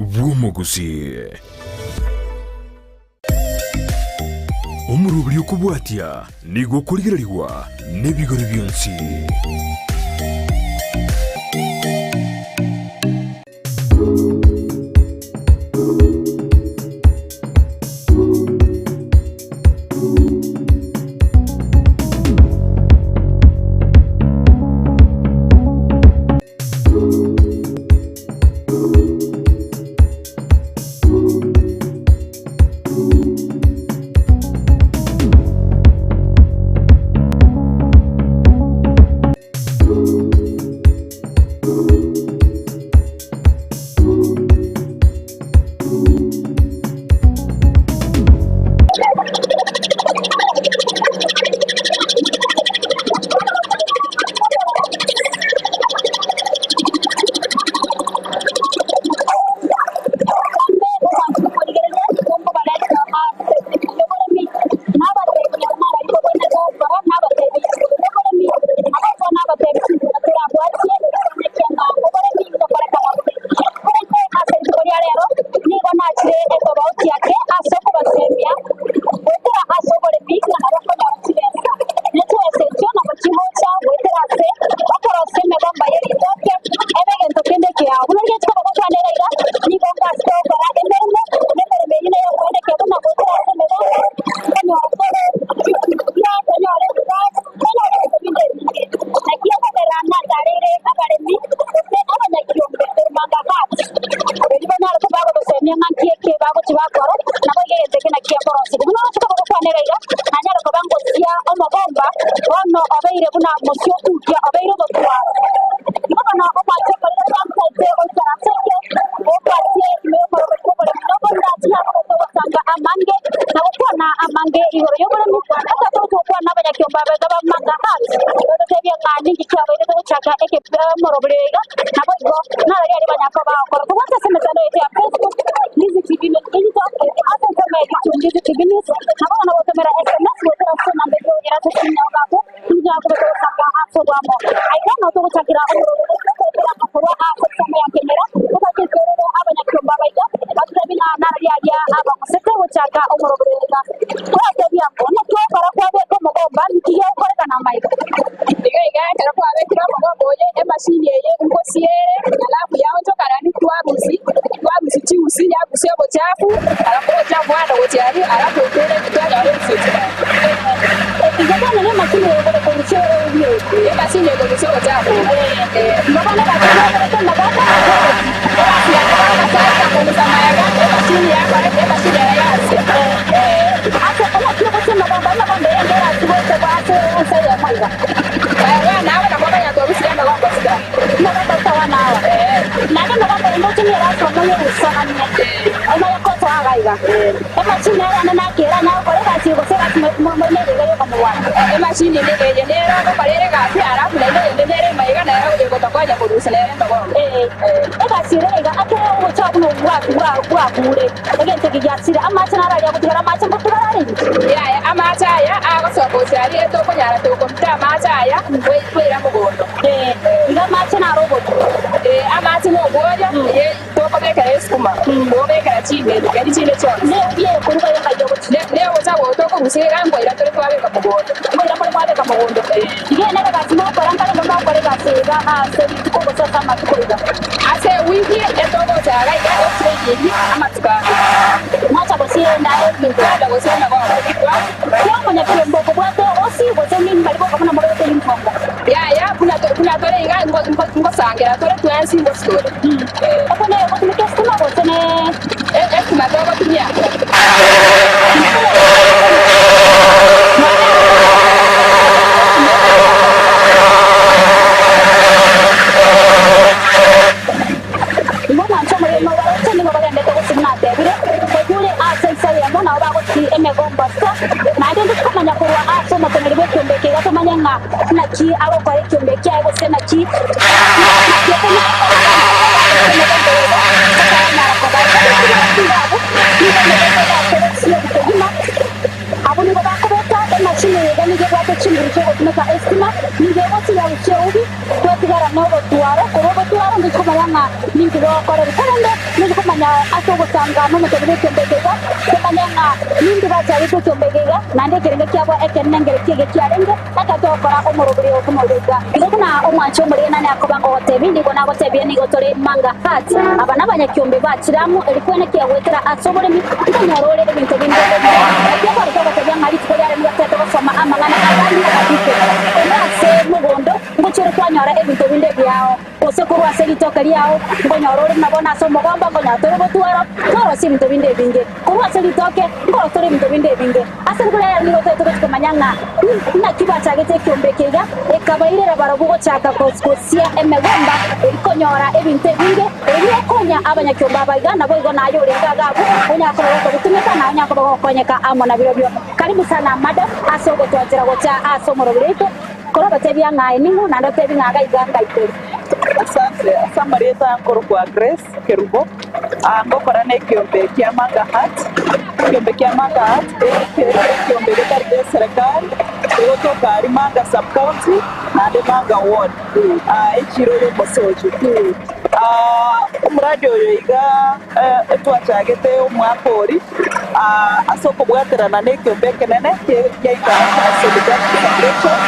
Bw'omogusii. Omoroberi okobwatia nigo okorigererigwa nebigori bionsi. Iga iga ekero kwabekire omogomba oye emashini eye nkosiere alafu yaonchoka naende twarusia twarusia chiusi yarusia obochafu alafu obochafu bwagenda gochia aria alafu etere twanyora ebisio chibesa. Igo bono nemashini eye ekorusia ebieti. Emashini ekorusia obochafu eh. Igo bono egasi yaye omogomba okorusia. Egasi yaye bono nasaete korusia amaega emashini yakora emashini eye yarusia eh. Ase naki ogosia emegomba, emegomba eye nderasi gocha ase ense eyemo iga. Wana aba nabwo abanyatwarusirie emegombo sita. Emegombo sita wana aba. Naende emegombo eye ndoche nigo erase omoyo oisananie, omoyo kosoa iga iga. Emachini ere ane naki eranyare gokora egasi eye gose egasi nere iga yokomobwata. Emachini eye nere ogokora ere egasi, alafu naende eyende nere emaiga nere egotokonya korusia nere emegombo. Egasi ere iga ekero ogocha buna obwati bwakure. Egento eke giasire, amache naro aria agotigara, amache ngotigara arenge? Yaya, amache aya agosoa gocha aria etokonyara tokoruta amache aya twaira mogondo. Ee, iga amache naro obotu. Ee, amache nobworia, eye tokobekera esukuma, tobekera ching'eni, keri chinde chionsi. Neubi eye koruga yonga yogochia. Negocha gocha tokorusia iga nkoira tore twabeka mogondo. Nkoira more mwabeka mogondo. Iga eye nere egasi mogokora, nkarenge mogokora egasi eye iga ase rituko gose ase amatuko iga. Ase ewiki etogochaka iga etraining amatuko ane. Mwacha gosienda ebinto. Twacha gosia emegongo. Kera omonyakiombe okobwate osi gose ninki baria boka buna mogaete rinkongo. Yaya buna buna tore iga ngosangera tore twensi ngosi tore. Okwo nere ogotumeka esitima gose ne. Esitima togotumia. Igo omwancho omoremo obaroche nigo bagendete gose buna atebire, Oyure ase ense eyemo nabo bagotiga emegombo ase, naende intwe tikomanya korwa ase omoteneneri bw'ekiombe eke iga tomanye ng'a naki agokora ekiombe kiaye gose naki naki ekonyara koba emegombo eye iga gotanyara koba. Igo nigo batigire abwo, nigo emegombo egatere Sioni kegima. Abwo nigo bakobeka emachine eye iga nigo ebwate chinguru chi'ogotumeka esitima, nigo egotiga gochia eubi, Twatigara nogotwara, korwa ogotwara ntochi komanya ng'a ninki gokorerwa, korende ntochi komanya. komanya ase ogosanga nomochenu bw'ekiombe eke iga, tomanye ng'a nindi bachagete ekiombe eke iga, naende ekerengo kiabo ekenene nkereki eke kiarenge, ekero togokora omoroberio oo buna oyo iga. Igo buna omwanchi omorigenani akoba ngogotebia, nigo nagotebia nigo tore manga heart. Aba nabanyakiombe bachire amo, eri kwenekia goetera ase oboremi, nkonyora ore ebinto binde ebiya. Ekio ekero togotebia ng'a rituko riare nigo tete gosoma amang'ana aya nigo korwa ase mogondo ngochia ore kwanyora ebinto binde ebiao. Gose korwa ase ritoke riao nkonyora ore buna bono ase omogomba, nkonyora tore obotwaro, tworosia ebinto binde ebinge. Korwa ase ritoke nkorosia tore ebinto binde ebinge. Ase rituko riaye nigo toete gochia komanya ng'a naki bachagete ekiombe eke iga, ekabairera barabwo gochaka gosia emegomba eria konyora ebinto ebinge, erio konya abanyakiombe aba iga, naboigo naye orenge iga agwo, onyare koba gokobitumeka na onyare koba gogokonyeka amo nabirobio. Karibu sana madam ase ogotwanchera gocha ase omoroberi oito. Korabatebia ng'a aye ning'o, naende otebi ng'a iga iga ngaikori. Asante. Ase amarieta nkorokwa Grace Kerubo, aa ngokora nekiombe kia Manga Heart. Ekiombe kia Manga Heart eke ekiombe getari gia eserekari, kegotoka aria Manga sub county naende Manga ward, aa echiro ya omosocho. Omoradi oyo iga etwachagete omwaka oria ase okobwaterana nekiombe ekenene kia International Solidarity Foundation,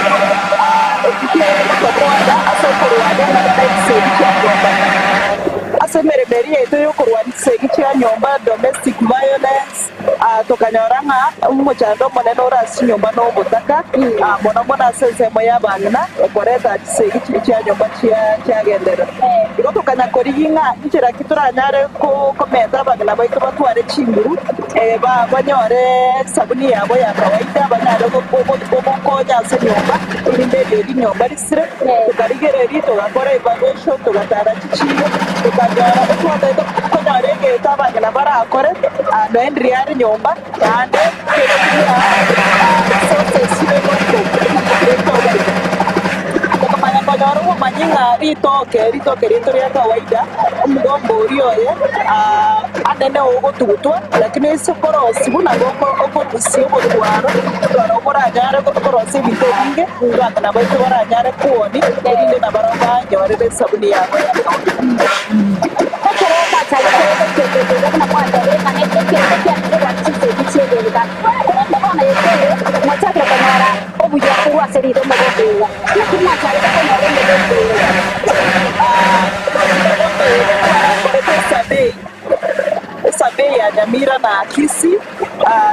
ekio kegotokonya ase okorwania amang'ana y'echisegi chia nyomba. Ase emeremo eria yaito y'okorwania chisegi chia nyomba, domestic violence, tokanyora ng'a omochando omonene ore ase chinyomba nobotaka, mono mono ase ensemo y'abang'ina ekoreta chisegi chiria chia nyomba chiagenderera. Igo tokanya korigia ng'a inchera ki toranyare komenta abang'ina baito batware chinguru, banyore esabuni yabo ya kawaida, banyare gokonya ase enyomba, erinde eriogi rinyomba risire. Tokarigereria, togakora evaluation, togatara chichiiro, tokanyora etwataete konyora egento abang'ina barakore, nonya ndiri are nyomba, naende kegotumia resources chire local ritoke. Tokamanya konyora obomanyi ng'a ritoke, ritoke riaito ria kawaida, omogomba oria oye anene ogotugutwa, lakini ase okorosia buna okorusia obotwaro, obotwaro boranyare korosia ebinto ebinge, abang'ina baito baranyare kwonia, erinde nabarabwo banyorere esabuni yabo ya kawaida. Ekero mwachagete ekeombe keria buna mwatebire ng'a nekeombe kiane kobwate chisegi chi'egenka, korende bono yekeire, mwachakire konyora obuya korwa ase riire omogondo oyo. Naki mwachagete konyora omogondo oyo? Omogondo oyo twarakorete esurvey, esurvey ya Nyamira na Kisii.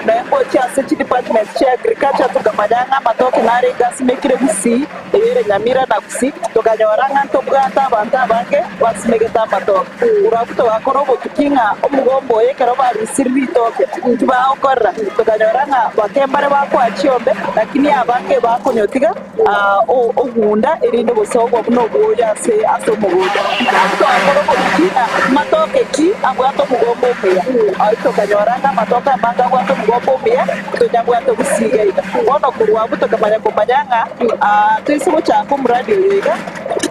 Naye ngochia ase chidepartments chia agriculture tokamanya ng'a amatoke narenge asimekire Gusii, eyere Nyamira na Gusii, tokanyora ng'a ntobwate abanto abange basimegete amatoke. Korwa abwo togakora obotuki ng'a omogomba oyo ekero barusirie ritoke inki bagokorera, tokanyora ng'a bake mbare bakoa chiombe lakini abange bakonyotiga ogunda erinde gose obo buna obwoyo ase ase omogondo. Abwo togakora obotuki ng'a matoke ki abwate omogomba omuya. Ayio tokanyora ng'a amatoke amange abwate omogomba omuya, tonyabwate gusii iga iga. Bono korwa abwo tokamanya komanya ng'a toise gochaka omoradi oyo iga,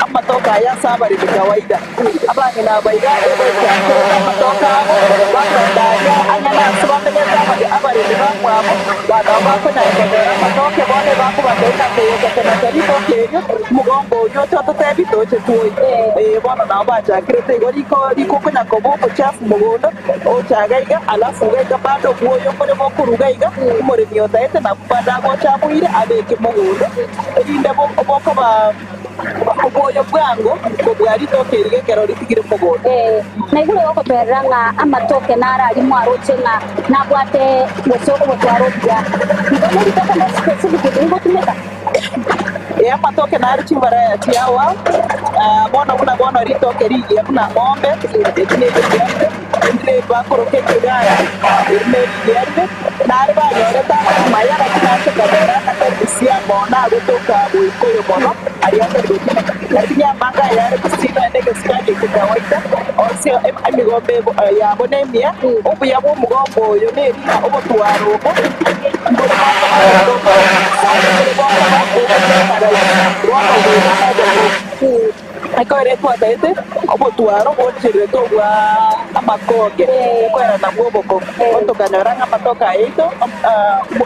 amatoke aya ase abaremi kawaida. Abang'ina aba iga egochakerete amatoke abo, bakorenda aria ang'e nase bamenyete abaremi bamwabo, nabo bakonyara konyora amatoke bono ebakobatebia ng'a toyoka konacha ritoke erio, omogongo oyio oche ototebie toche twoye. Ee, bono nabo bachakerete igo riko riko okonya koba omochafu mogondo, ocha iga iga, alafu iga iga bado obwoyo mbore bokoruga iga, omoremi otaete nabwo bado agocha aboire abeke mogondo, erinde bokoba. Oboyo bwango kobua ritoke eri ekero ritigire mogondo. Ee, naigure gogotoerera ng'a amatoke naro aria mwaroche ng'a nabwate gose ogotwara obuya. Igo neritoke ne specific rigotumeka. Ee, amatoke naro chivariety ao ao, bono buna bono ritoke rigiya buna ng'ombe, eri nerigiya rire, rinde bakoroka ekeganda, eri nerigiya rire. Nare banyorete amaya, lakini ase kabere agatari gosia mono agotoka goika oyo mono aria atari gotumeka. Lakini amanga aya are gusii naende egesukari eke kawaida, onsi emegomba yabo nemiya. Obuya bw'omogomba oyo neri ng'a obotwaro obo mbori bokoba botoka, naende mbori bokoba bogotoka rahisi, bono oboina nobokong'u. Ekero twataete obotwaro bwonchererete obwa amakonge, ekoera nabwo obokong'u, bono tokanyora ng'a amatoke aya aito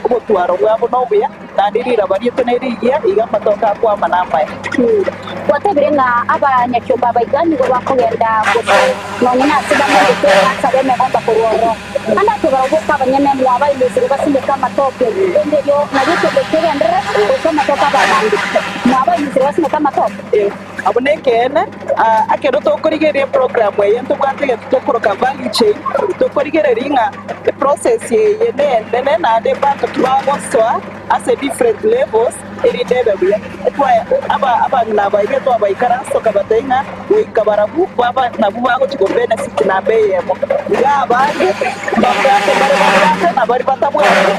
obotwaro bwabo nobuya, naende riraba riaito nerigiya, iga amatoke akwama namaya. Gwatebire ng'a abanyakiombe aba iga nigo bakogenda gose nonye nase bamenyete basabe emegomba korwa ororo. Naende ase barabwo boka abanyene mwabaimesire basimeke amatoke, rende erio nario ekiombe kegenderere goika amatoke abe amange. Mwabaimesire basimeke amatoke. Abwo nekeene, ekero tokorigereria eprogram eye ntobwate egento tokoroka value chain, tokorigereria ng'a eprocess eye nenene naende abanto tibagosoa ase different levels erinde ebe buya. Abang'ina aba iga twabaikaransa tokabatebia ng'a goika barabwo baba nabwo bagochia ko benefit namba eyemo. Iga abange mbabwate mbare babwate na baria batabwati,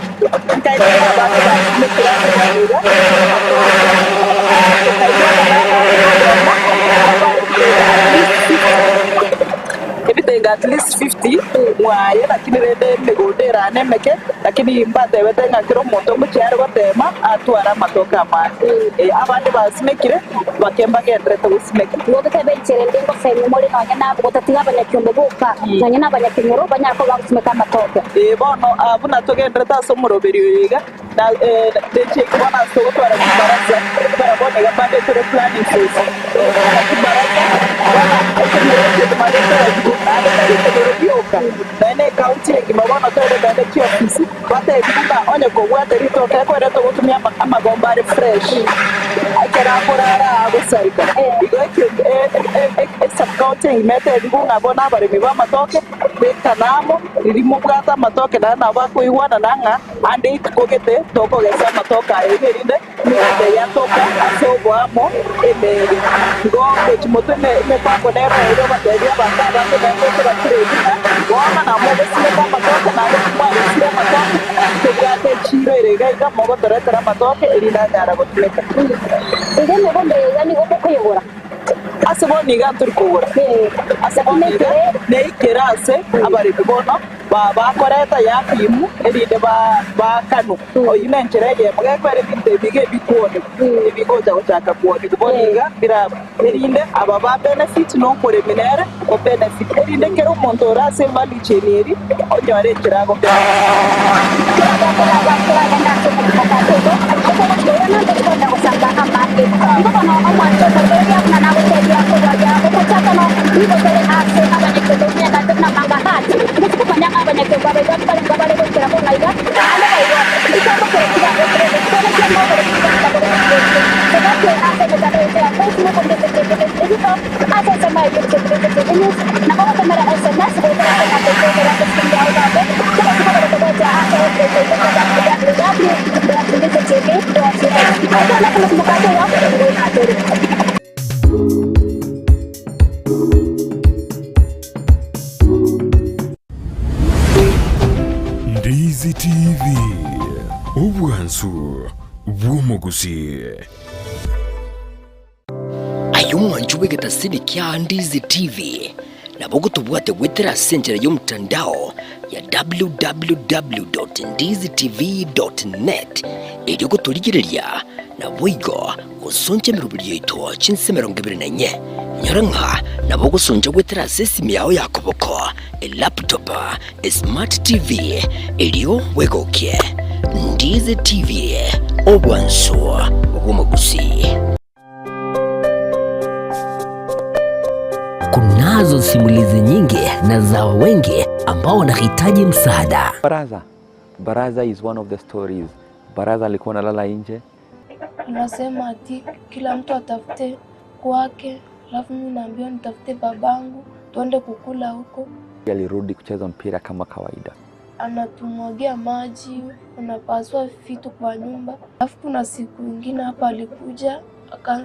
nkaigwa ng'a abange basimekire ase bono iga, Ebitengo at least 50 mwaye lakini rende emegondo erane emeke lakini mbatebete ng'a kera omonto ngochia are gotema atware amatoke amange. Abande basimekire bake mbagenderete gosimeka. Nigo totebe inche rende ngosemia more nonya nabwo gotatiga abanyakiombe boka, nonya nabanyakenyoro banyare koba bagosimeka amatoke. Ee bono buna togenderete ase omoroberi oyo iga, Na nechiaito bono ase togotwara chibarasa, ekero bono iga mbabekire planning phase, togotwara chibarasa, bono ekenyoro ekegima getebiwe, naende tari ekenyoro gioka, naende ne ecounty engima bono toende naende chiofisi, batebiwe ng'a onye kobwate ritoke ekero togotumia amagomba are fresh, ekero akorara aa agosareka. Igo ekio esubcounty engima etebiwe ng'a bono abaremi b'amatoke, bekana amo, riria mobwate amatoke naende nabo bakoigwanana ng'a Ande rituko gete tokogesa amatoke aya iga erinde emeganda eye yatoka ase oboamo emenge. Igo gochia motwe emepango nero eria obatebie abanto abange naende tobachire ng'a bono namogosimeka amatoke naende timwagesire amatoke, tobwate echiiro ere iga iga mogotoretera amatoke erinde anyare gotumeka. Igo emegondo eye iga nigo mokoyegora. Ase bono iga ntori kogora. Ase bono iga neikere ase abaremi bono. Bakoreta yapimu, erinde baakanwe. Oyio nenchera eyemo gekoera ebinto ebi iga ebikuonigwa, ebigocha gochaka kuonigwa bono iga biraba, erinde aba ba benefit na omoremi nere o benefit, erinde kera omonto ore ase evalue chain eria onyore enchera ago benefit. Inche tikomanya ng'a abanyakeombe abaiga mbarenge bare goikera bono iga, naende boigo ntikwamokera chigango chi'obobe chi'obochie ng'obore chigango bore gochia. Tobwate ase emechando yaito ya Facebook ndetse Digital ase ensemo ya YouTube ndetse TV News, na mogotomera SMS goetera ase enamba eye igoro ase screen yao iga abwo, tobasi kobarete gocha ase website yaito www.ndetsetv.net. Ekero nase mosimokate oyo, ngoika tore. Ndizi TV, obwansu bw'omogusii. Aye omwanchi bw'egetasini kia Ndizi TV, nabo ogotobwate goetera ase enchera y'omotandao ya www.ndizitv.net erio gotorigereria naboigo Gosoncha emeroberi yaito chinse 24. Nyora ng'a nabo ogosoncha goetera ase esimi yao ya koboko, elaptop, esmart TV, erio bwegokie. Ndizi TV, obwansu bw'omogusii. Kunazo simulizi nyingi na za wengi ambao wanahitaji msaada. Baraza. Baraza is one of the stories. Baraza alikuwa analala nje. Anasema ati kila mtu atafute kwake, alafu mimi naambiwa nitafute babangu tuende kukula huko. Alirudi kucheza mpira kama kawaida. Anatumwagia maji, anapasua vitu kwa nyumba. Alafu kuna siku ingine hapa alikuja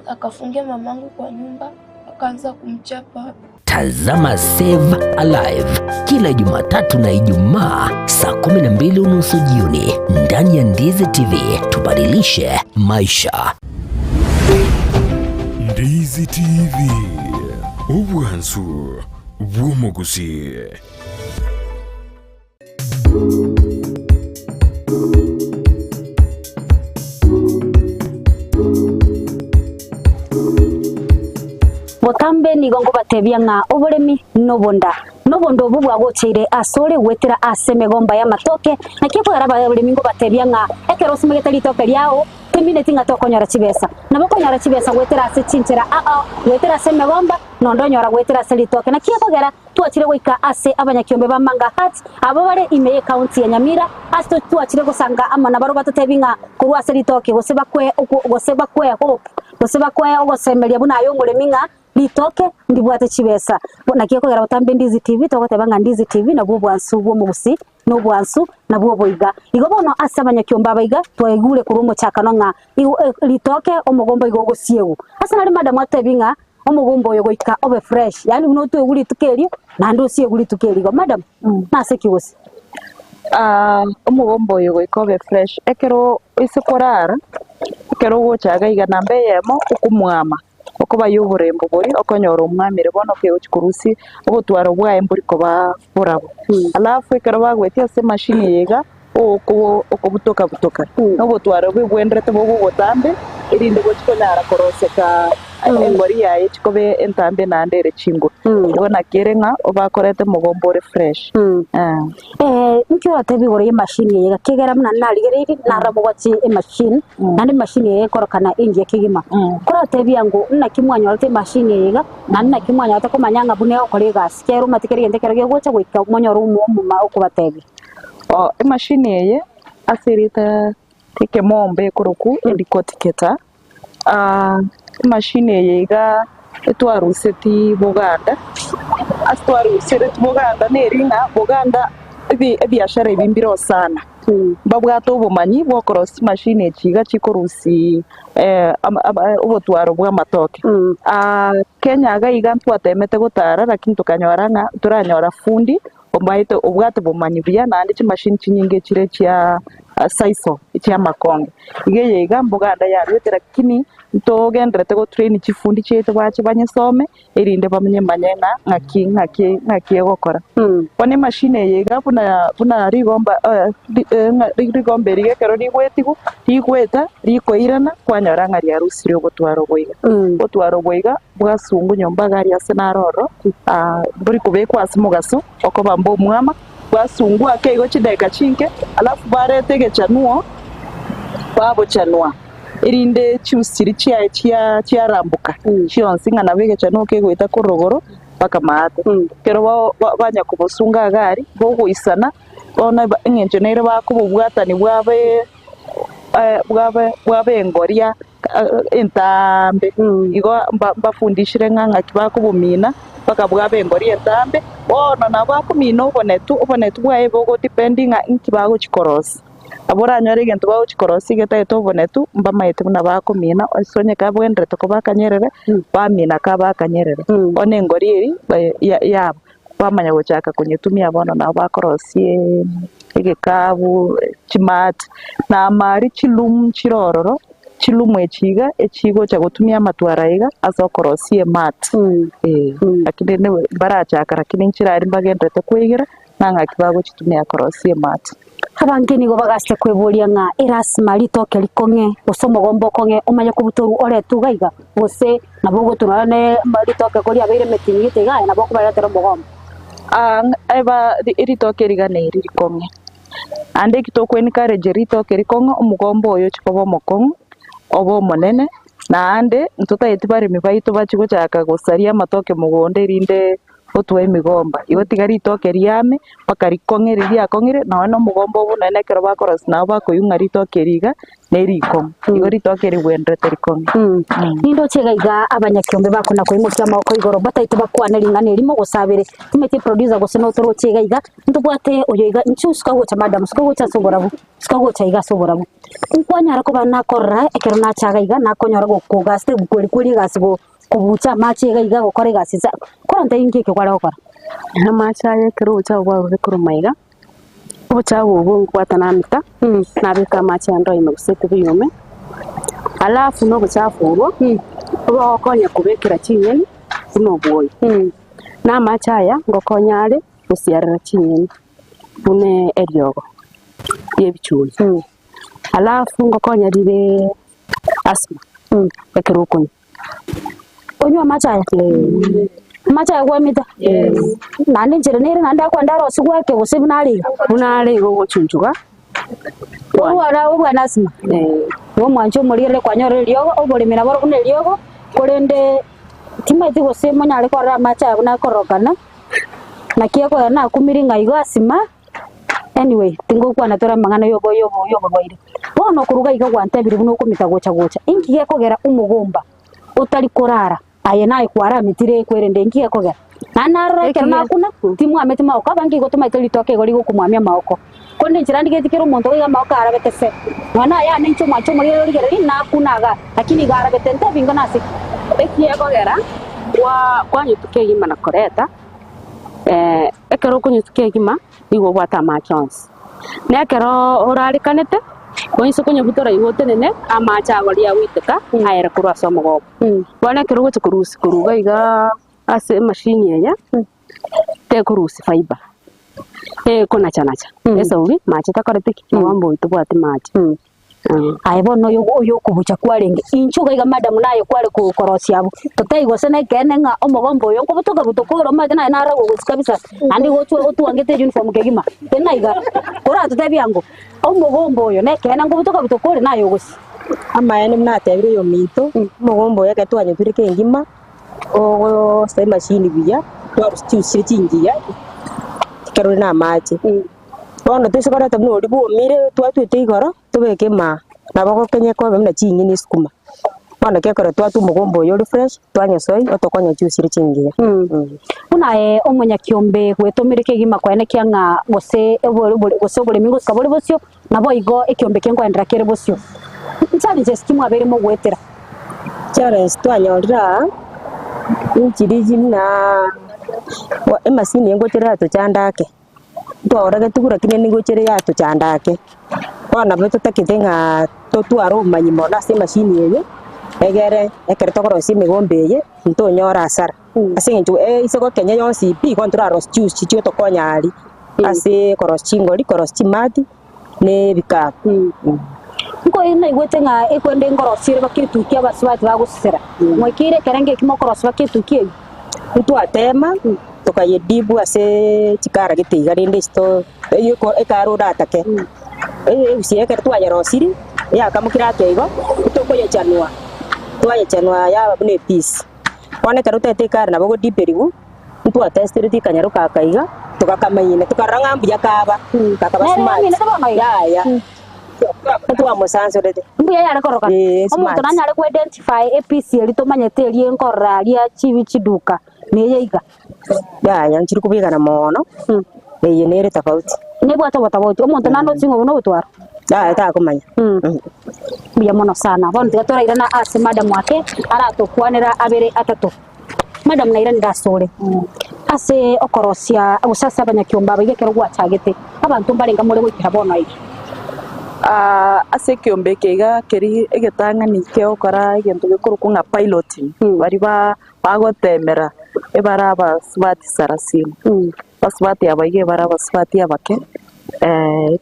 akafungia mamangu kwa nyumba akaanza kumchapa. Tazama Save Alive kila Jumatatu na Ijumaa saa 12:30 jioni ndani ya Ndizi TV. Tubadilishe maisha. Ndizi TV, obwansu bw'omogusii. Botambe nigo nkobatebia ng'a oboremi nobonda, na obonda obwo bwagocheire asore goetera ase emegomba y'amatoke. Naki ekogera abaremi nkobatebia ng'a ekero osimegete ritoke riao, Temineti ng'a tokonyora chibesa. Nabo okonyora chibesa goetera ase chinchera ao ao, goetera ase emegomba, na onde onyora goetera ase ritoke. Naki ekogera twachire goika ase abanyakiombe ba Manga Huts, abwo bare ime y'ecounty ya Nyamira, ase twachire gosanga amo nabarobwo batotebi ng'a korwa ase ritoke gose bakwe gose bakwe hope, gose bakwe ogosemeria buna aye omoremi ng'a Ritoke ndibwate chibesa. Naki ekogera botambe Ndizi TV togoteba ng'a Ndizi TV nabwo obwansu bw'omogusii na obwansu nabwo oboiga. Igo bono ase abanyakiombe aba iga twaigure korwa omochakano ng'a igo ritoke omogomba igo ogosiegwa. Ase nari madam atebi ng'a omogomba oyo goika obe fresh yaani buna otwegwe rituko erio naende osiegwe rituko erio igo. Madam nase ki gose? Omogomba oyo goika obe fresh ekero ase korara ekero ogocha iga iga namba eyemo okomwama. Okobayia oborembo boria okonyora omwamire bono okegochia korusia obotwaro bwaye mbori koba borabwo. Alafu ekero bagoetia ase emashini eye iga, oko okobutoka butoka, na obotwaro bobwenderete bogogotambe, erinde gochia konyara koroseka engori yaye echi koba entambe naende ere chinguru. Igo naki ere ng'a obakorete omogomba ore fresh. Inki oratebe igoro y'emashini eye iga? Ekiagera buna narigereirie narora mobwati emashini, naende emashini eye ekorokana engiya kegima. Koratebia ng'o naki mwanyorete emashini eye iga, naende naki mwanyorete komanya ng'a buna egokora egasi, ekiagera omanyete kera egento ekero gegocha goika monyore omoma okobatebia. Emashini eye ase erieta ri'ekemombe ekorokwa edecorticator, Emashini eye iga etwaruseti Boganda, ase twarusereti Boganda neri ng'a Boganda ebiashara ebi mbire sana, mbabwate obomanyi bwa okorosia chimashini echi iga chikorusia obotwaro bwa amatoke. Kenya iga iga ntwatemete gotara lakini tokanyora ng'a ntoranyora fundi Omanyete obwate bomanyi buya naende chimashini chinyinge chire chia sisal chi'amakonge. Iga eye iga mboganda yaruete lakini ntogendererete go train chifundi chiaito bache banyesome erinde banyemanye ng'a ng'aki ng'aki ng'aki egokora. Bono emashini eye iga buna buna rigomba rigomba eri iga ekero rigoetigwa, rigoeta rikoirana kwanyora ng'a riarusirie obotwaro obo iga. Obotwaro obo iga. Bwasungu nyomba iga aria ase naro ororo, mbori kobekwa ase omogaso okoba mbomwama, bwasungwa ake igo chidakika chinke, alafu bareta egechanuo babochanua, erinde chiusi chiria chiaye chia chiaramboka chionsi ng'a nabo egechanuo kegoeta korwa rogoro mpaka maate. Ekero ba ba banya kobosunga iga aria, bogoisana, bono eng'encho nere bakobobwatani bwabe bwabe bwabe engoria entaambe, igo mbafundishire ng'a ng'aki bakobomina mpaka bwabe engori entaambe, bono nabo akomina obonetu, obonetu bwaye bogo depend ng'a inki bagochi korosia. Nabo oranyore egento bagochi korosia egetagete obonetu, mbamaete buna bakomina ase onye kabwenderete koba akanyerere, bamina kabe akanyerere. Bono engori eria yabo, bamanya gochaka konyetumia bono nabo bakorosia egekabu, chimat, na amari chilumu chire ororo, chilumu echi iga echigocha gotumia amatwaro aya iga ase okorosia emat, eh. Lakini rende mbarachaka lakini nchire aria mbagenderete koegera ng'a ng'aki bagochitumia korosia emat. Abange nigo bagasete kweboria ng'a erasima ritoke rikong'e, gose omogomba okong'e omanye kobutorwa oretwe iga iga, gose nabo ogoturwa ne ritoke koria abeire emetinyi gete iga aye nabo okobaretera omogomba. Eba ritoke rigana eri rikong'e, naende eki toko encourage ritoke rikong'e omogomba oyo ochi koba omokong'u, obe omonene, naende ntotageti baremi baito bachie gochaka gosaria amatoke mogondo erinde otwae emegomba. Igo tiga ritoke riame mpaka rikong'e riria riakong'ire nonye na omogomba obo nonye na ekero bakorosia nabo bakoigwa ng'a ritoke eri iga nerikong'u. Igo ritoke rigwenderete rikong'e. Nindoche iga iga abanyakiombe bakona koimokia amaboko igoro bataete bakwane ring'ana erimo gose abere. Timanyeti producer gose notoroche iga iga, ntobwate oyo iga inchuo suka gocha madam, suka gocha ase oborabu, suka gocha iga ase oborabu. Nkwanyara koba nakorora ekero nacha iga iga nakonyora gokogasete kweri kweri egasi go. Kobucha amache iga iga gokora egasi inse, korente inki eke kware gokora? Amache aya ekero ogocha kwarure korwa maiga, obochafu obwo nkobwata namita, nabeka amache ande ime gose tibiyume, alafu na obochafu obwo, bogokonya kobekera chinyeni buna obwoyo. Na amache aya ngokonya are gosiarera chinyeni buna eriogo ria ebichuri, alafu ngokonya rire asthma ekero okonywa. Onywe amache aya? Amache aya kwamita? Naende enchera nere naende akwenda arosigwe ake gose buna are iga? Buna are iga ogochunchuga. Orware obwane asthma? Igo omwancho omorigerere kwanyora eriogo, oboremi naboro buna eriogo, korende timanyeti gose monyare korora amache aya buna akororokana, naki ekogera nakumiri ng'a igo asima, anyway tingokwana tore amang'ana yobo yobo yoborwaire. Bono koruga iga gwantebirie buna okomita gocha gocha, inki gekogera omogomba otari korara aye naye kwaramitire kwerende inki gekogera? Naende narora ekero nakuna, timwameti maoko, abange igo tomaete ritoke igo rigokomwamia amaoko. Korende inche nandigetie kera omonto goika amaoko arabete se. Nonya naye ane inche omwanche omoriri origererie, nakuna igaa, lakini iga arabete, ntebi ingo nase ki? Eki gekogera kwanywa kegima na koreta, ekero okonywa kegima nigo obwate amache onsi. Na ekero orarekanete, oise konyebutora igo otenene, amache ago riria agoiteka aere korwa ase omogoko. Bono ekero ogocha korusia korwa iga igaa ase emashini eye, tekorusia fibre, ekonachanacha esauri mache takoreti ki? Omogomba oyio tobwati mache. Aye bono oyo oyo okobucha kwarenge, inchuo iga iga madam naye kware ko korosia abwo, totaiyo gose na ekeene ng'a omogomba oyo nkobutoka butoka ore omanyete naye naro ogogosi kabisa, naende igo otwa otwangete uniform kegima, tena iga, koratotebie ango, omogomba oyo na ekeene nkobutoka butoka ore naye ogosi. Amaene buna natebire oyominto, omogomba oyo ekero twanyotwire kengima, ogosa emachine buya, twarusia chiusi chiria chingiya, ekero ore na amache. Bono toise koreta buna oria bwomire twatwete igoro, tobeke emaa, nabo ogokenyeka obe buna chinyeni esukuma. Bono gekogera twatwa omogomba oyo ore fresh, twanyesoi otokonya chiusi chiria chingiya. Buna aye omonyakiombe gwetomire kegima kwaenekia ng'a gose gose oboremi ngosika bore bosio, Naboigo ekiombe kenkoenderera kere bosio. Challenges ki mwabeire mogoetera? Challenge twanyorire aa, inchiri buna emasini engochera yatochanda ake, ntwagoregetigwe lakini nigo ere yatochanda ake. Bono nabo totagete ng'a totware obomanyi mono ase emashini eye, egere ekero tokorosia emegomba eye, ntonyore hasara. Ase eng'encho ase gokenya yonsi pi, igo ntorarosie chiusi chiotokonya aria. Ase korosia chingori, korosia chimati, na ebikapu. Nkoigwa naigwete ng'a ekwende nkorosia ere baka etuki abasubati bagosesera. Mwaikeire ekerengo eki mokorosia baka etuki eyio? Ntwatema tokayedibu ase chikara gete iga rende isiko eywo ekara oratake. Eusi ekero twayerosirie, yakamokire ake igo, tokoyechanua, twayechanua yaba buna epiece. Bono ekero otagete ekara nabo ogodiperiwu, ntwatestireti ekanyaroka kaka iga, togakamaina, tokarora ng'a mbuya kaba, kakaba Nere smart. yaminete bono iga? Yaya, ntwamosansorete. Mbuya yare koroka. Eeh, Omonto smart. nanyare ko identify epiece eria tomanyete eria enkorora aria chibi chiduka neye iga. Yaya, nchiri kobwekana mono, eye nere tofauti. Nebwate obotofauti, omonto naende otsi ng'a obo nobotwaro. Yaya takomanya. Mbuya mono sana. Bono tiga torairana ase madam ake aratokwanera abere atato. Madam nairanire asore ase okorosia gose ase abanyakiombe aba iga ekero gwachagete abanto mbarenge more goikera bono iga. Ase ekiombe eke iga keri egetang'ani kegokora egento gekorokwa ng'a piloting, baria ba bagotemera ebare abasubati sarasini, abasubati aba iga ebare abasubati abake,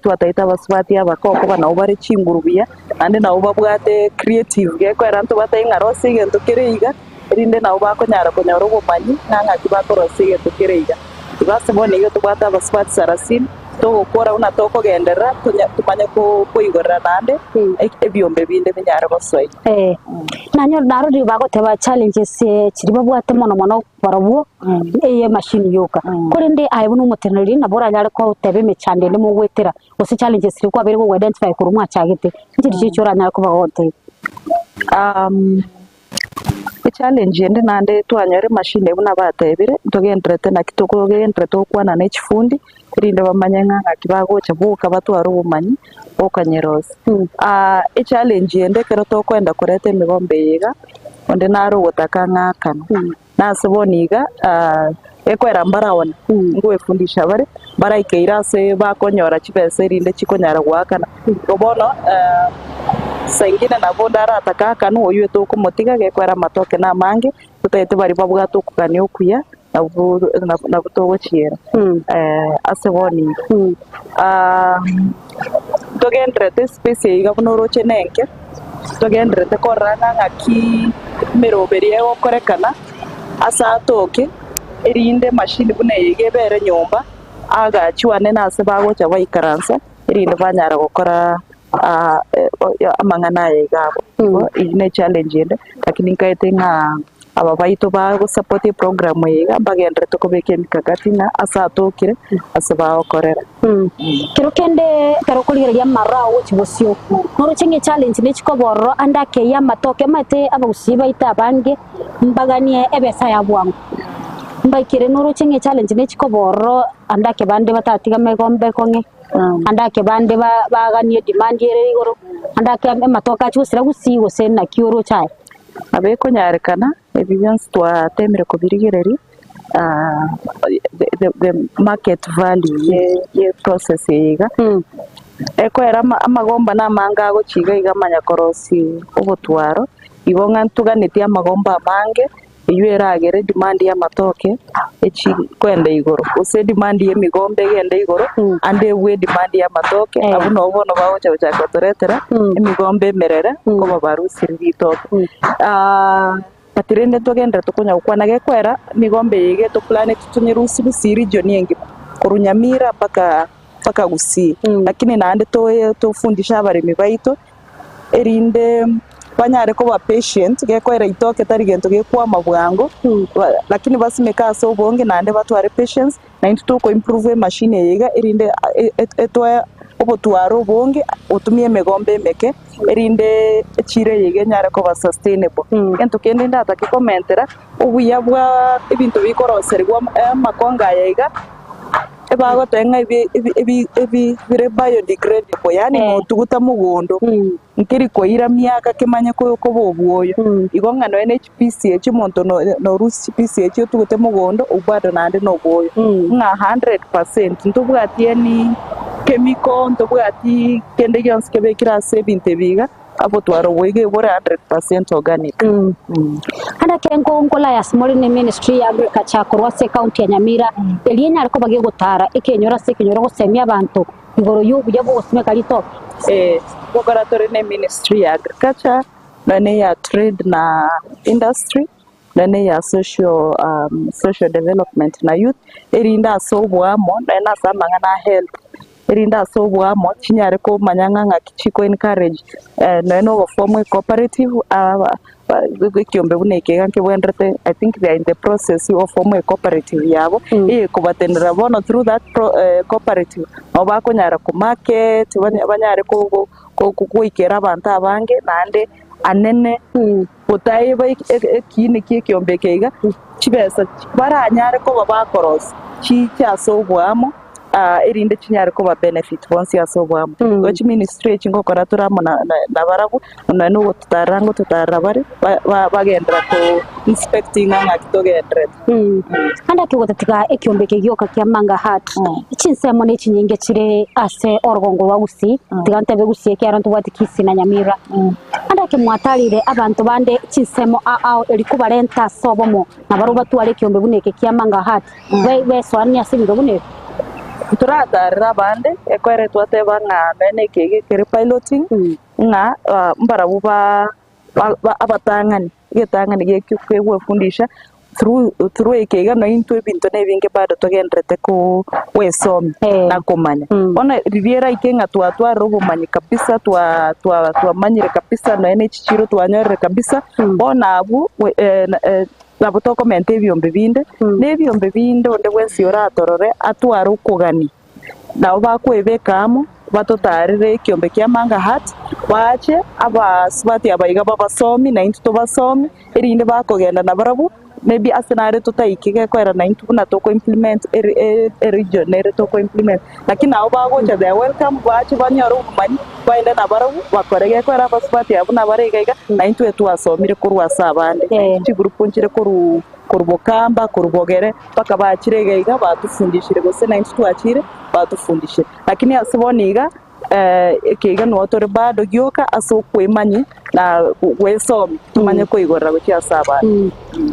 twataete abasubati abake okoba nabo bare chinguru buya, naende nabo babwate creative gekoera ntobatebie ng'a rosia egento kere iga, erinde nabo bakonyara konyora obomanyi ng'a ng'aki bakorosia egento kere iga. Igo ase bono iga tobwate abasubati sarasini, togokora buna tokogenderera tonya tomanye koigorera naende ebiombe binde binyare gosoa ime. Nanyore narorire bagoteba challenges chiria babwate mono mono barobwo eye emachine yoka. Korende aye buna omoteneneri nabo oranyare goteba emechando ende mogoetera gose challenges chiria kwabeire gogo identify korwa mwachagete, nchiri chiria oranyare koba gogotebia? Echallenge ende naende twanyora emachine buna batebire, ntogendererete naki tokogendererete gokwana ne chifundi, erinde bamanye ng'a ng'aki bagocha boka batware obomanyi bokonyerosia. Echallenge ende ekero tokoenda koreta emegomba eye iga, onde nare ogotaka ng'a akane, nase bono iga ekoera mbaraone, ngoefundisha bare, mbaraikeire ase bakonyora chibesa erinde chikonyara goakana. Igo bono saa ingine nabo onde aratake akanwe, oyio tokomotiga gekoera amatoke na amange, totagete baria babwate okogania okuya nabwo nabwo togochiera ase bono iga. Ntogendererete espace eye iga buna oroche nenke, ntogendererete korora ng'a ng'aki emeroberio egokorekana ase atoke, erinde emachine buna eye iga ebere nyomba, agachiwane nase bagocha baikaransa, erinde banyara gokora. amang'ana aya iga abwo. Igo eyio ne echallenge ende, lakini nkaete ng'a aba baito bagosupport eprogram eye iga mbagenderete kobeka emikakati ng'a ase atokire ase bagokorera. Kero kende ekero okorigereria amaroro ao gochia bosio, noroche ng'a echallenge ne chikoba ororo ande akeyia amatoke, omanyete abagusii baito abange mbaganie ebesa ya bwango. Mbaikire noroche ng'a echallenge ne chikoba ororo ande ake bande batatiga megomba ekong'e, ande ake bande baganie edemand ere igoro, ande ake amatoke achie gosira gusii gose naki oroche aye. Nabo ekonyarekana ebi bionsi twatemire kobirigereria the market value ye eprocess eye iga, ekoera amagomba na amange agochia iga iga amanya korosia obotwaro, igo ng'a ntoganetie amagomba amange eywo eragere edemand ya amatoke echi kwenda igoro, gose edemand ya emegomba egende igoro, ande ebue edemand ya amatoke, abwo nabo bono bagocha gochaka gotoretera emegomba emerere nkoba barusirie ritoke. But rende ntogenderete konya gokwana gekoera, emegomba eye iga etoplaneti tonyerusie gusii region engima, korwa Nyamira mpaka mpaka Gusii. Lakini naende toe tofundishe abaremi baito, erinde banyare koba patient, gekoera itoke tari gento gekwama bwango, lakini basimeke ase obonge naende batware patience, na intwe toko improve emachine eye iga erinde etoe obotwaro obonge gotumia emegomba emeke, erinde echiro eye iga enyare koba sustainable. Egento kende ndatake komentera, obuya bwa ebinto bikoroserigwa amakongo aya iga, ebagoteba ng'a ebi ebi ebi bire biodegradable yaani notuguta mogondo, nkeri koira miaka kemanye koba obwoyo. Igo ng'a nonya ne chipisi echi omonto norusia chipisi echi otugute mogondo obwo bado naende nobwoyo. Ng'a 100% ntobwati any chemical, ntobwati kende gionsi kebekire ase ebinto ebi iga. Abotware oboigo bore 100% organic. Ande ekero nkonkora ase more ne ministry ya agriculture korwa ase ecounty ya Nyamira, eria enyare koba gegotara ekenyoro ase ekenyoro gosemia abanto igoro y'obuya bw'ogosimeka ritoke. Eh, ngokora tore ne ministry ya agriculture, nonya ne ya trade na industry, nonya ne ya social social development na youth, erinde ase oboamo nonya na ase amang'ana a health. Erinde ase oboamo chinyare komanya ng'a ng'aki chiko encourage nonya na ogoform ecooperative ekiombe buna eke iga nkebwenerete I think they are in the process yo form ecooperative yabo eyekobatenenera bono through that pro cooperative nabo bakonyara ko market banyare goikera abanto abange naende anene gotaiba ekiini kia ekiombe eke iga chibesa baranyare koba bakorosia chiche ase oboamo. erinde chinyare koba benefit bonsi ase oboamo. Igo chiministry echi ngokora tore amo nabarabwo, nonya na ogototarera ngototarera bare, bagenderera ko inspecting ng'a ng'aki togendererete. Naende ake gotatiga ekiombe eke gioka kia Manga Heart, chinsemo ne chinyinge chire ase orogongo rwa Gusii, tiga ntebe Gusii ekiagera ntobwate Kisii na Nyamira. Naende ake mwatarire abanto bande chinsemo ao ao eri kobarenta ase obomo, nabarabwo batware ekiombe buna eke kia Manga Heart. Besoanie ase ebinto buna ebi. Toratarere abande, ekwere twateba ng'a nonya na eke iga ekere piloting, ng'a mbarabwo ba abatang'ani, egetang'ani gekio kegwefundisha through through eke iga nonya intwe ebinto na ebinge bado togendererete ko goesomia na komanya. Bono riria eraike ng'a twatwarire obomanyi kabisa twa twa twamanyire kabisa nonya na echichiro twanyorire kabisa, bono abwo Nabo tokomenta ebiombe binde, na ebiombe binde onde bwensi oratorore atware okogania. Nabo bakwebeka amo, batotaarere ekiombe kia Manga Heart, baache abasubati aba iga babasomi na intwe tobasomi, erinde bakogenda nabarabwo, maybe ase nare totaike gekoera naintwe buna toko implement eregion nere toko implement. Lakini nabo bagocha they are welcome, baache banyore obomanyi, baende nabarabwo bakore gekoera abasubati abwo nabare iga iga, na intwe twasomire korwa ase abande. Chigroup nchire korwa korwa Bokamba, korwa Bogere, mpaka bachire iga iga batufundishire gose naintwe twachire batufundishire. Lakini ase bono iga eke iga nigo tore bado gioka ase okwemanyia na gwesomia tomanye koigorera gochia ase abande.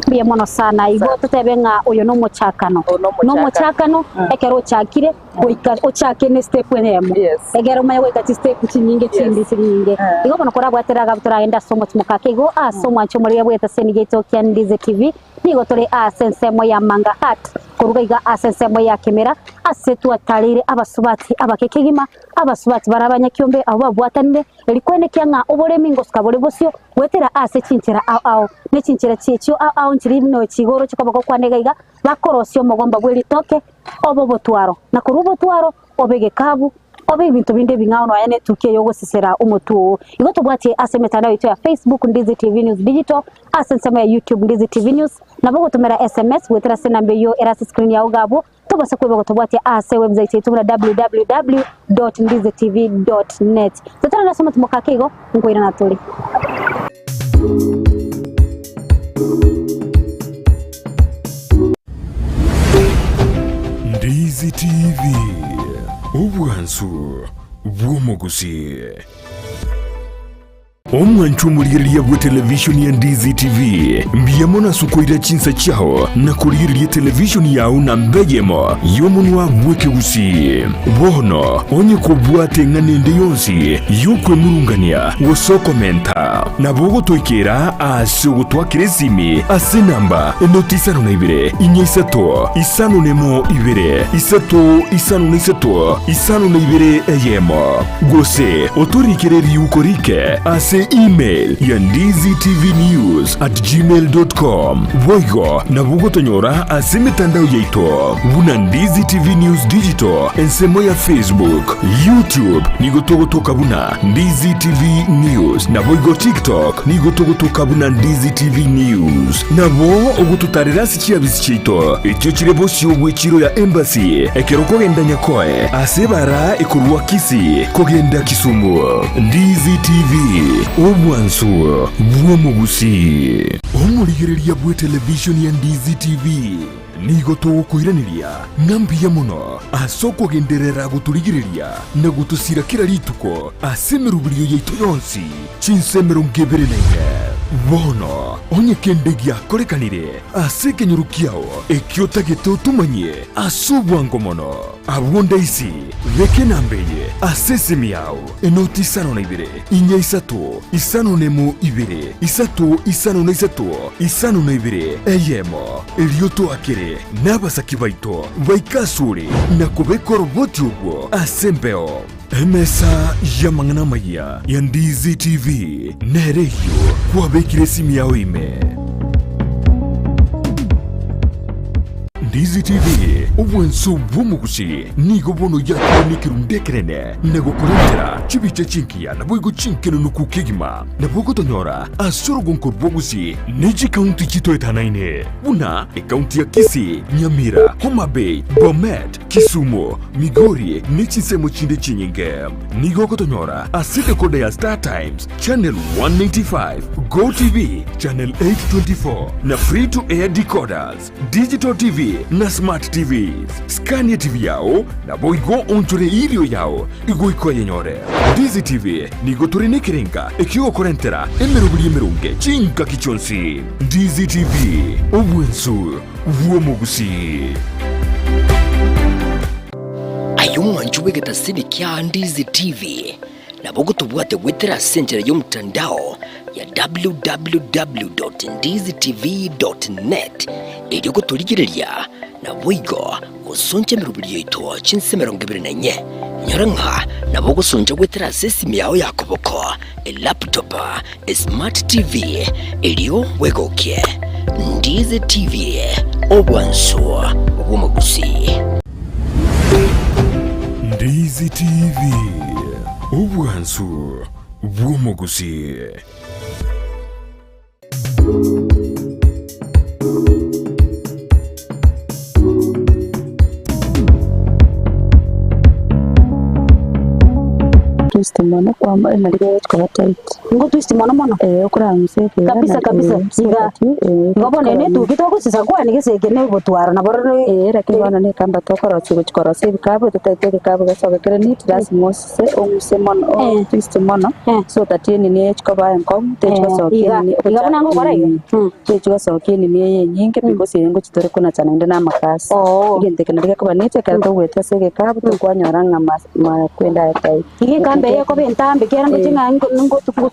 Mbuya mono sana. Igo totebe ng'a oyo nomochakano. Oyo nomochakano. Nomochakano, ekero ochakire goika ochake ne step eyemo. Yes. Ekero omanye goika chistep chinyinge chinde Yes. chinyinge. Eh. Igo bono korabwatera agabu toragende ase omochie mokake igo ase omwancho omorege bwete ase enigo yaito kia Ndizi TV. Nigo tore ase ensemo ya Manga Hut koruga iga ase ensemo ya Kimera ase twatareire abasubati abake kegima, abasubati bare abanyakiombe abwo babwatanire eri kwenekia ng'a oboremi ngosuka bore bosio goetera ase chinchera ao ao. Ne chinchera chi'echio ao ao nchiri buna chigoro chikoba gokwana iga iga, bakorosia omogomba bwe ritoke obe obotwaro, na korwa obotwaro obe egekabu, obe ebinto binde ebing'ao nonya ne etukia y'ogosesera omotwe oo. Igo tobwatie ase emetandao yaito ya Facebook Ndizi TV News Digital, ase ensemo ya YouTube Ndizi TV News, nabo ogotomera SMS goetera ase enamba eyio ere ase screen yao iga abwo, tobasa kweba gotobwatia ase website yaito buna www.ndizitv.net. Totarana ase omotimoko ake igo, nkoirana tore. Ndizi TV, obwansu bw'omogusi. Omwancho omorigereria bwe televishoni ya Ndizi TV, mbuya mono ase okoira chinsa chiao na korigereria televishoni yao namba eyemo y'omonwa bw'ekegusii. Bono onye kobwate eng'ana ende yonsi y'okwemurungania gose okomenta, nabo ogotoikera ase ogotwakera esimi ase enamba enoti isano na ibere, inya isato, isano nemo ibere, isato isano na isato, isano na ibere eyemo. Gose otorikere riuko rike ase email ya ndizitvnews@gmail.com. Boigo nabo ogotonyora ase emetandao yaito buna Ndizi TV News Digital ensemo ya Facebook, YouTube nigo togotoka buna Ndizi TV News, naboigo TikTok nigo togotoka buna Ndizi TV News. Nabo ogototarera ase chiabisi chiaito echio chire bosio bw'echiro ya Embassy ekero okogenda Nyakoe ase ebara ekorwa Kisii kogenda Kisumu. Ndizi TV, obwansu bw'omogusii. Omorigereria bw'etelevishoni ya Ndizi TV nigo togokoiraneria ng'a mbuya mono ase okogenderera gotorigereria na gotosira kera rituko ase emeroberio yaito yonsi chinsa 24. Bono onye kende giakorekanire ase ekenyoro kiao ekio otagete otomanyie ase obwango mono, abwo ndaisi beka enamba eye ase esimi yao, enoti isano na ibere, inya isato, isano nemo ibere, isato isano na isato, isano na ibere, eyemo. Erio toakere nabasaki baito baike asore na kobeka oroboti orwo ase embeo. Emesa y'amang'ana amayia ya Ndizi TV nere eyio kwabekire esimi yao ime. Ndizi TV, obwanso bw'omogusi, nigo bono yakire nekerundu ekenene na gokorentera chibicha chingiya naboigo chinkenenuku kegima. Nabo ogotonyora ase orogonko rw'obogusi ne chikaunti chitoetanaine buna ekaunti ya Kisii, Nyamira, Homa Bay, Bomet, Kisumu, Migori ne chinsemo chinde chinyinge. Nigo ogotonyora ase decoder ya Star Times, Channel 185, Go TV, Channel 824 na Free to Air decoders, Digital TV na Smart TVs. Skania TV yao naboigo onchore erio yao igoika oyenyore. Ndizi TV nigo tore nekerenga ekiogokorentera emeroberi emeronge chingaki chionsi. Ndizi TV, obwensu bw'omogusii. Aye omwancho bw'egetasini kia Ndizi TV, nabo ogotobwate goetera ase enchera y'omotandao ya www.ndizitv.net erio gotorigereria naboigo gosoncha emeroberi yaito chinse 24. Inyora ng'a nabo ogosoncha goetera ase esimi yao ya koboko, elaptop, esmart TV, erio bwegokie. Ndizi TV, obwansu bw'omogusii. Ndizi TV, obwansu bw'omogusii. Twist mono kwama emariko gochikoba tight. Nigo twist mono mono? Eh, okoramusa ekera Kabisa kabisa. Iga. Igo bono ene etuki togosisa kwani gese eke ne obotwaro nabo rore. Eh, lakini bono ne ekamba tokorosia gochi korosia ebikabu totaete egekabu gesoke kere neat lasima osise ong'use mono o twist mono so that enini echi koba enkong'u techi gosokia Iga. enini Iga buna ngokora iga? Techi gosokia enini eye enyinge because eye ngochi tore konacha naende na amakasi. Egento eke nario gekoba neat ekero togoeta ase egekabu tokwanyora ng'a makwenda aya taiyo. Iga ekambe. Eye ekoba entambe ekiagera ndoche ng'a ngotuko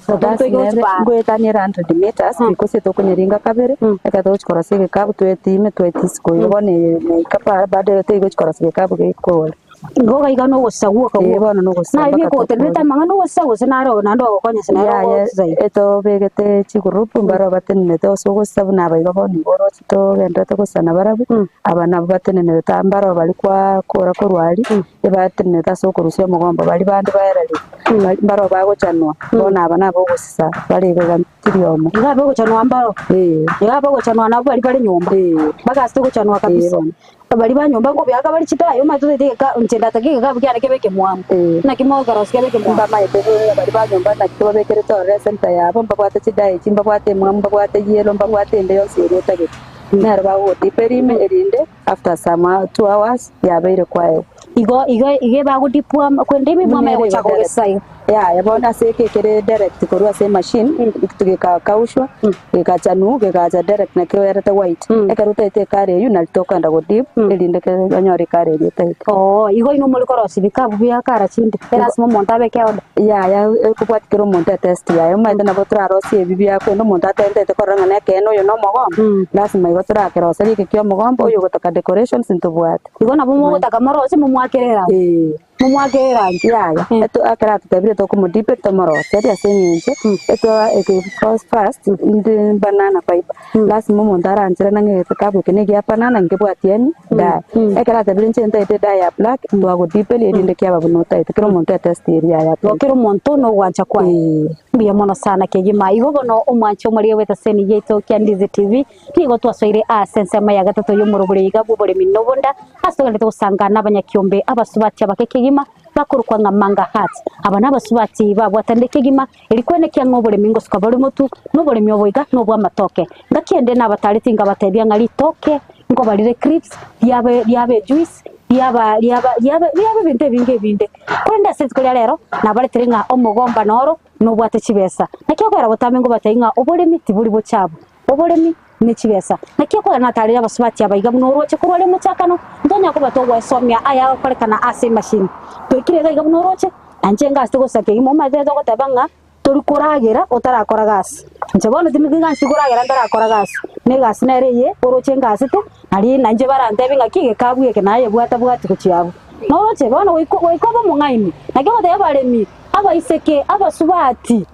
Ngoetania ere 100 meters because tokonyaringa kabere, ekero togochi korosia egekabu twetime twetisi koiga bono eye neika pa bado ere terigochi korosia egekabu gekore. Igo iga iga nogosisa gwoka Ee gwoka. bono nogosisa Naye mpaka bikogotenerete tokore. amang'ana ogosisa gose naro naende ogokonya ase nere Yaya ogosisa iga. etobegete chigroup mbaro batenenete ase ogosisa buna aba iga bono igo oroche togenderete gosisa nabarabwo, aba nabo batenenerete aa mbaro baria kwakora korwa aria, ebatenenete ase okorusia omogomba baria bande baererire, bari mbaro bagochanwa, bono aba nabogosisa bare iga iga tiri omo. Iga abogochanwa mbaro, Ee. iga abogochanwa nabwo baria bare nyomba, Ee. bagasete gochanwa Ee kabisa. bono. Baria ba nyomba nkobiaka bare chidai, omanyete totaete egeka inche ndatake egekabu kiane kebe ekemwamu, naki mokerosia kebe ekemwamu. Mbamaete bobe baria ba nyomba naki tobabekerete ororo esenta yabo, mbabwate chidai echi, mbabwate emwamu, mbabwate yellow, mbabwate ende yonsi eria otagete. Nero bagogotipa erime erinde after some two hours yabeire kwaegwa. Igo igo iga ebagodipwa kwende ememwamu egocha kogesa iga. Yaya bono ase eke ekere direct korwa ase emachine, gekakaushwa, gekachanwa, gegacha direct nakio erete white. Ekero otaete ekara eywo nari tokogenda go dip erinde onyore ekara eria otaete. Oo, igo inwe more korosia ebikabu bia kara chinde, erasima omonto abeke order. Yaya ekobwatia kera omonto etest yaye, omanyete nabo torarosie ebi bia kende omonto atentete korora ng'a nekeene oyo na omogomba, lasima igo torakeroserie eke kia omogomba, oyo ogotaka decorations ntobwate. Igo nabo mogotaka morosie momwakere erangi. Momwake erangi. Yaya, eto ekero atotebire tokomodipe tomoroserie ase eng'encho etoa eke first first inde banana fiber. Lasima omonto arancherane ng'a egekabu eke na egia banana nkebwati any dye. Ekero atebire inche ntaete edye ya black, twagodiperia erinde kiaba buna otaete. Kera omonto etest eria yaye Igo ataete. kera omonto na ogwancha kwaye. Mbuya mono sana kegima. Igo bono omwanche omorege bw'eteseni yaito kia Ndizi TV, nigo twasoire ase ensemo ya gatato y'omorobori iga bw'oboremi na obonda, Ase togenderete gosanga nabanyakiombe abasubati abake kegima bakorokwa ng'a Manga Hearts. Aba nabasubati babwatanire kegima eri kwenekia ng'a oboremi ngosuka bore motu, na oboremi obo iga nobw'amatoke. Ngaki ende nabatareti nkabatebia ng'a ritoke nkoba rire crisps, riabe riabe ejuice, riaba riaba riaba riaba ebinto ebinge ebinde. Korende ase rituko ria rero nabaretere ng'a omogomba noro nobwate chibesa. Naki okogera botambe nkobatebia ng'a oboremi tibori bochabu. Oboremi ne chibesa. Naki okogera natarire abasubati aba iga buna orooche korwa aria omochakano, ntonya koba togwesomia aya agokorekana ase emachine. Toikire iga iga buna orooche, na inche ngasete gosakia kegima omanyete togoteba ng'a tori koragera otarakora gasi. Inche bono tindi ngancheti koragera ntarakora gasi, na egasi nere eye orooche ngasete, nari na inche barantebie ng'aki egekabu eke naye bwata bwati gochia abwo. Noroche bono goika goika obe omong'aini, naki ogotebia abaremi, abaiseke, abasubati.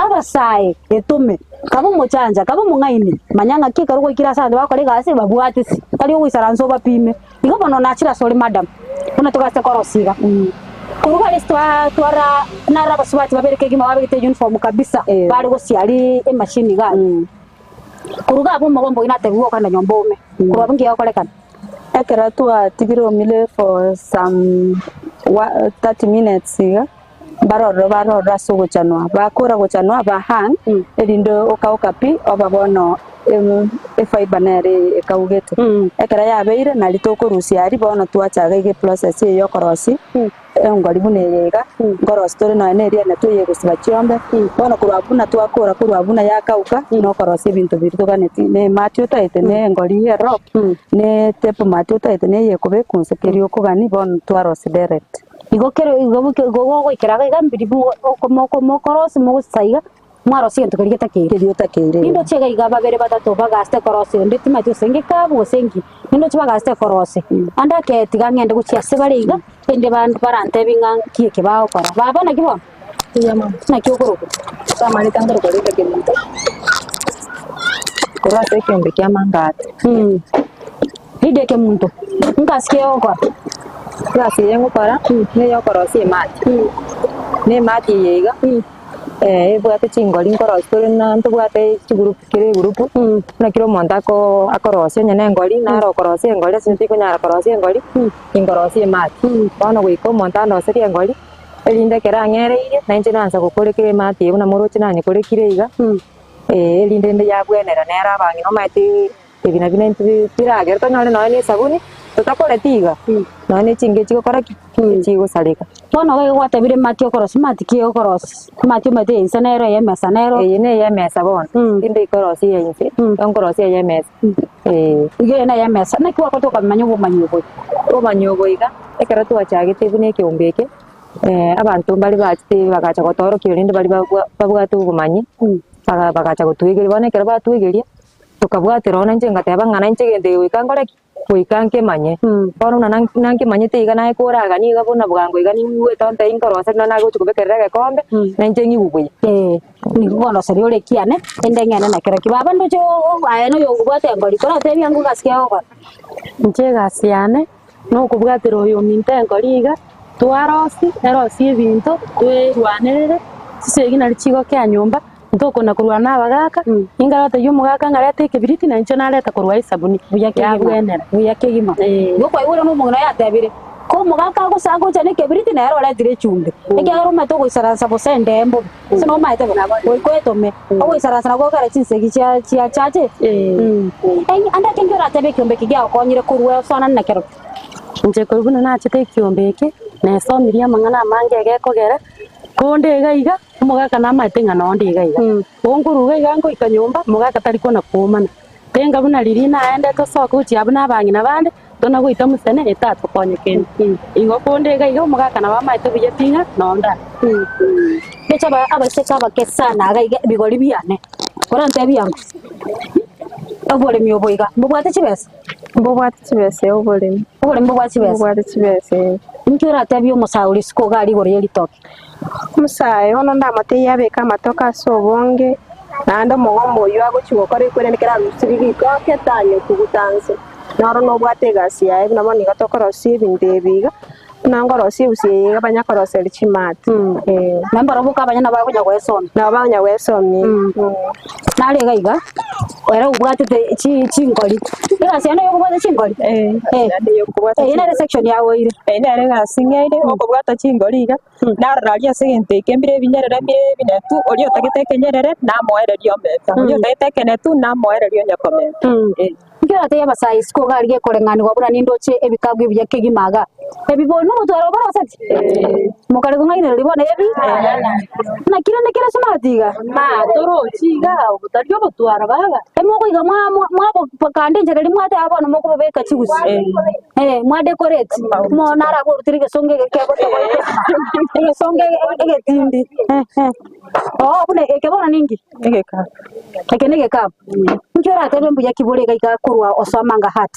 Abasae, etome, kaba omochancha, kaba omong'aini, manya ng'aki ekero gwaikire ase abanto bagokora egasi babwatisi, tari ogoisaransa obapime. Igo bono nachire asore madam, buna togacha korosia iga. Korwa bare ase twa twara naro abasubati babere kegima babegete uniform kabisa, bare gosiaria emachine iga aria. Korwa iga abwo omogomba oyio natebiwe okogenda nyomba ome, korwa abwo nki gegokorekana? Ekero twatigire omire for some 30 minutes iga. Mbarororo barororo ase ogochanwa, bakora gochanwa ba hang, erinde okauka pi, oba bono efiber nere ekaugete. Ekero yabeire nari tokorusia aria bono twachaga iga eprocess eye yokorosia engori buna eye iga, nkorosia tore nonya na eria enetwe eye egosiba chiombe, bono korwa abwo buna twakora korwa abwo buna yakauka, nokorosia ebinto biria toganeti na emati otaete na engori ya erope, na etape mati otaete na eye ekobekwa inse keria okogani bono twarosia direct. Igo kero igo igo gogoikera iga iga mbiri mokorosia mogosisa iga, mwarosia egento keria getakeire. Keria otakeire. Nindoche iga iga babere batato bagaste korosia onde timanyeti gose ngekabu gose nki, nindoche bagaste korosia. Ande ake tiga ng'ende gochia ase bare iga, rende bande barantebi ng'a nki eke bagokora. Baba naki bono? Naki okorokwa? Amareta nkorokwa rende keminto, korwa ase ekeombe kia Mangati. Rida ekemunto, nkasi ki ogokora? Egasi eye ngokora neye okorosia emati, na emati eye iga ebwate chingori nkorosia tore na ntobwate chigroup kera egroup, buna kera omonto ako akorosia onye na engori naro okorosia engori ase tikonyara korosia engori, ninkorosia emati. Bono goika omonto andoserie engori, erinde ekero ang'ereirie, nainche nansa gokorekera emati eye buna moroche nanyekorekire iga, erinde ende yabwenera nere abang'ina omanyete. Ebi nabio naintwe biragere tonyore nonya na esabuni, totakoreti iga, nonya na echinga echigokora ki? Echigosareka. Bono iga gwatebire emati okorosia, emati ki okorosia? Emati omanyete ya inse nero, eye emesa nero. Eye neye emesa bono, tindi korosia eya inse, igo nkorosia eye emesa, eh. Iga eye neye emesa, naki gwakorete okamanya obomanyi obo? Obomanyi obo iga, ekero twachagete buna ekeombe eke. Abanto mbare bachete bagacha gotoorokia rende baria babwa babwate obomanyi, baga bagacha gotwegeria. Bono ekero batwegeria, tokabwatera bono inche ngateba ng'a nainche egento eke goika nkore ki? Goika nkemanye. Bono buna na nankemanyete iga naye koraga niga buna bwango iga nigwete ontebie nkoroserie nonye nagochi kobekerera egekombe, nainche ng'igwe buya. Nigo koroseria ore ekiane, ende ng'ende na kerokio. Baba ndoche aye noyo okobwata engori, toratebia ng'o gasi ki ogokora? Inche egasi yane. Nokobwatera oyominto enkori iga, twarosie, erosie ebinto, twerwanerere, chisegi naria chigokea nyomba, ntokona korwana na abagaka, ninkarotebia omogaka ng'a reta ekebiriti na inche nareta korwa esabuni, Buya kegima, yabwenera. buya kegima. Eeh. Igo kwaigure na omong'ina oye atebire, ko omogaka agosa agocha na ekebiriti nere oretire echumbi, ekiagera omanyete ogoisaransa bosa endee mbobe, gose nomanyete bo, goika oetome, ogoisaransa nabo gokera chinsegi chia chiachache. Ande ake nki oratebe ekiombe eke giagokonyire korwa osoanane na kerokio? Inche korwa buna nachete ekiombe eke, nesomirie amang'ana amange egekogera, konde iga iga, omogaka namanyete ng'a nonde iga iga. Gonkorwa iga iga ngoika nyomba, omogaka tari kona koomana. Tenga buna riria naendete osoke gochia abwo na abang'ina bande, tona goita mosene etatokonye kende. Igo konde iga iga omogaka nabo amaete buya pi ng'a nonde aa. Inche abaiseke abake sana iga iga ebigori biane, korantebie ango, oboremi obo iga, mbobwate chibesa? Mbobwate chibesa ee oboremi. Oboremi mbobwate chibesa? Mbobwate chibesa ee. Inki oratebie omosae oria isiko iga aria igoro ye ritoke? Omosae bono ndamotebie abeke amatoke ase obonge, naende omogomba oyio agochia gokora ekwerende ekero arusirie ritoke tanyotuguta nse. Noro nobwate egasi yaye buna bono iga tokorosia ebinto ebi iga, buna nkorosia ebusia eye iga banya koroseria chimati, eh. Na mbarabwo boka abanyene bakonya goesomia. Nabo bakonya goesomia. Nare iga iga, ere obwatete chi chingori, egasi yaye neyokobwata chingori? Eh, Eye nere section yago eire. Eye nere egasi ng'eire, okobwata chingori iga, narora aria ase egento eke mbire ebinyerere mbire ebinetu, oria otagete ekenyerere namoererie omenta, oria otagete ekenetu namoererie onya komenta, eh. Inki oratebie abasae isiko iga rigia koreng'anigwa buna nindoche ebikabu ebiya kegima iga? Ebi bono nomotwaro oboroseti? Mokare kong'ainereria bono ebi? Naki rende kere smart iga? Torochi iga obotari obotwaro baba. Emokoiga mwa mwa mwabokanda enchera eria mwateba bono mokobobeka chigusi. Eh, mwa decorate. Mono naraborutire egesongo eke kegotogoika. Egesongo ege egetindi. Oo buna eke bono ninki? Egekabu. Eke negekabu. Inki oratebe mbuya ki bore iga iga korwa osoma anga heart?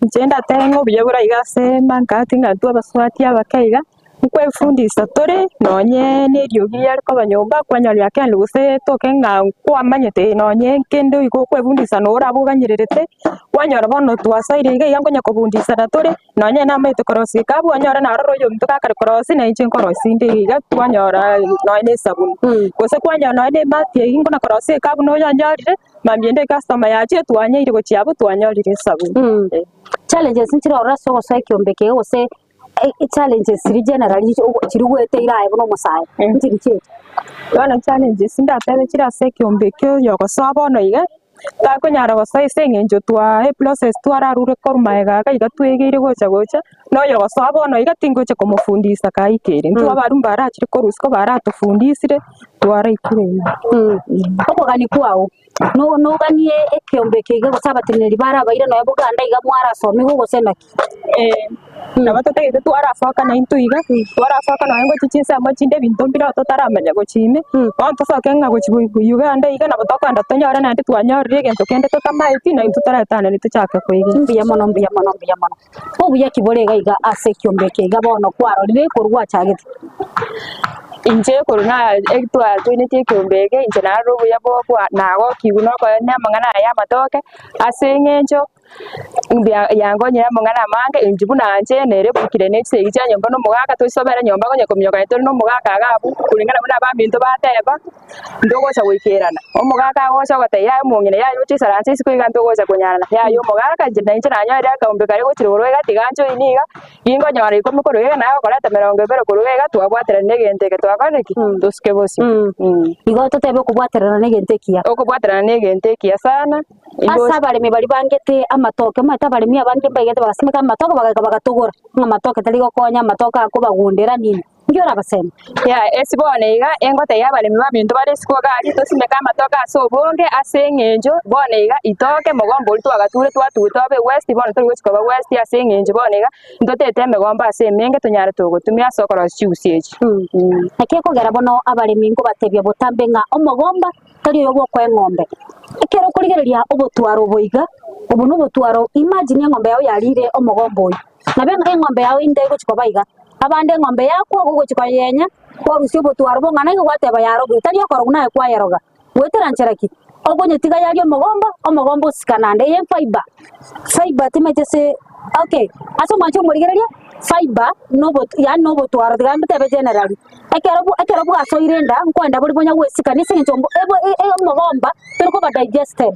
Inche ndatebe ng'a obuya bore iga ase Mankaati ng'a intwe abasubati abake iga, nkwefundisa tore nonye na eriogi riare koba nyomba kwanyora riakeanire gose toke ng'a nkwamanyete nonye kende igo okwefundisa na orabe oganyererete, kwanyora bono twasoire iga iga nkonya kobundisana tore. Nonye namaete korosia ekabu onyore naroro oyominto gakare korosia na inche nkorosia inde iga iga twanyora nonye na esabuni. Gose kwanyora nonye na emati eywo nkona korosia ekabu na oyonyorire, mambia ende ecustomer yachire twanyeire gochia abwo twanyorire esabuni. Challenges nchire ororo ase ogosoa ekiombe eke gose challenges chiria generally chiria ogoeteire aye buna omosae nchiri chiaito? Bono challenges ndatebe chire ase ekiombe ekio oyogosoa bono iga. Takonyara gosoa ase eng'encho twa eprocess twararure korwa magega iga iga twegeire gocha gocha, na oyogosoa bono iga tingocha komofundisa kaikeire. Intwe abaria mbarachire korwa isiko baratofundisire, twaraikire iga. Okogania kwao, no- noganie ekiombe eke iga gose abateneneri barabaire nonya boganda iga mwarasomigwe gose naki? Nabo totagete twarasoka naintwe iga, twarasoka nonye ngochia chinsemo chinde ebinto mbire totaramanya gochia ime, bono tosoke ng'a gochia Uganda iga nabo tokogenda tonyore naende twanyorire egento kende totamaeti naintwe toretanane tochake koigwa. Mbuya mono, mbuya mono, mbuya mono. Obuya ki bore iga iga ase ekiombe eke iga bono kwarorire korwa gwachagete? Inche korwa na twajoinetie ekiombe eke, inche narora obuya bwa nagokigwa nokoenia amang'ana aya ya amatoke, ase eng'encho. Mbuya yangonyire amang'ana amange, inche buna inche nere ebukire ne chisegi chia nyomba na omogaka toisobere nyomba konya kominyoka tore na omogaka iga abwo, kulingana buna abaminto bateba, ntogocha goikerana. Omogaka agocha ogotebia yaya omong'ina yaya oche oisaranse isiko iga ntogocha konyarana, yaya omogaka inche nainche nanyorire akaombe karia gochia igoro iga tiga njoini iga, ginkonyora ikomi korwa iga naye okoreta emerongo ebere korwa iga twabwaterana na egento eke twakorire ki? Tosuke bosio. Igo totebe okobwaterana na egento ekiya. Okobwaterana na egento ekiya sana. Ase abaremi baria bangete amatoke, omanyete abaremi abange mbaigete bagasimeka amatoke bagaika bagatogora, ng'a amatoke tari gokonya, amatoke akobagundera nini. Inki. Nki orabaseme? Yaya, ase bono iga engotebia abaremi baminto bare isiko iga aria tosimeke amatoke ase obonge ase eng'encho bono iga itoke mogomba oria twagature twatugete obe waste bono tori gochi koba waste ase eng'encho bono iga ntotete emegomba ase emenge tonyare togotumia ase okorosia chigusi echi. Naki ekogera bono abaremi nkobatebia botambe ng'a omogomba tari oyo bw'okoa eng'ombe. Ekero okorigereria obotwaro obo iga, obo nobotwaro, imagine eng'ombe yao yarire omogomba oyio. Nabo eng'ombe yao inde egochi koba iga, abande eng'ombe yakwa ogochi koyenya, kwarusia obotwaro bong'ana iga gwateba yarogire, tari okorogwa naye kwayeroga. Goetera nchera ki? Okonyetiga yaria omogomba, omogomba osika naende. Eye fiber, fiber timanyeti ase okay, ase omwancho omorigereria, fiber nobo yaani nobotwaro tiga mbotebe generally. Ekero bwa ekero bwasoire enda, nkoenda bori bonya goesikania ase eng'encho mbo ebo e omogomba tori koba digested.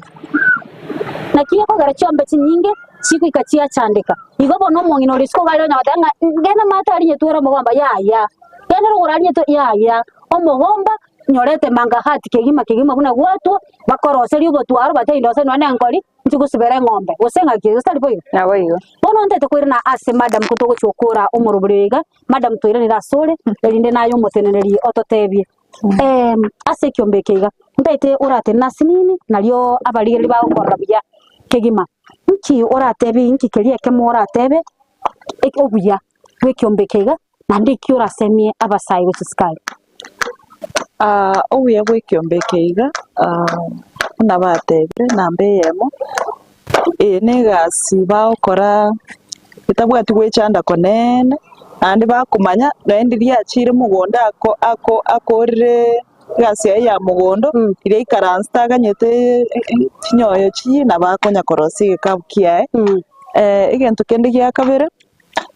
Naki ekogera chiombe chinyinge chigoika chiachandeka. Igo bono omong'ina ore isiko iga aria onya goteba ng'a genda maate aria nyetwere omogomba yaya, genda rogoro aria nyetwere yaya, omogomba nyorete mangahati kegima kegima buna gwatwa, bakoroseria obotwaro batebie ndose nonya na enkori, inche gosibera eng'ombe, gose ng'aki gose tari boigo? Naboigo. Bono ntete koirana ase madam ko togochia gokora omorobori oyo iga, madam toiranere asore, erinde naye omoteneneri ototebie. Ase ekiombe eke iga, ntaete oratenene ase nini, nario abarigereria bagokorora buya kegima. Nki oratebie inki keria ekemo oratebe, eke obuya bwa ekiombe eke iga, naende eki orasemie abasae gochia sukari. Obuya bwa ekiombe eke iga, buna batebire namba eyemo, eye na egasi bagokora etabwati goechanda koneene, naende bakomanya naende riachire mogondo ako ako akorire egasi yaye ya mogondo, riria aikaransete aganyete chinyoyo chiyie nabo akonya korosia egekabu kiaye. Egento kende gia kabere,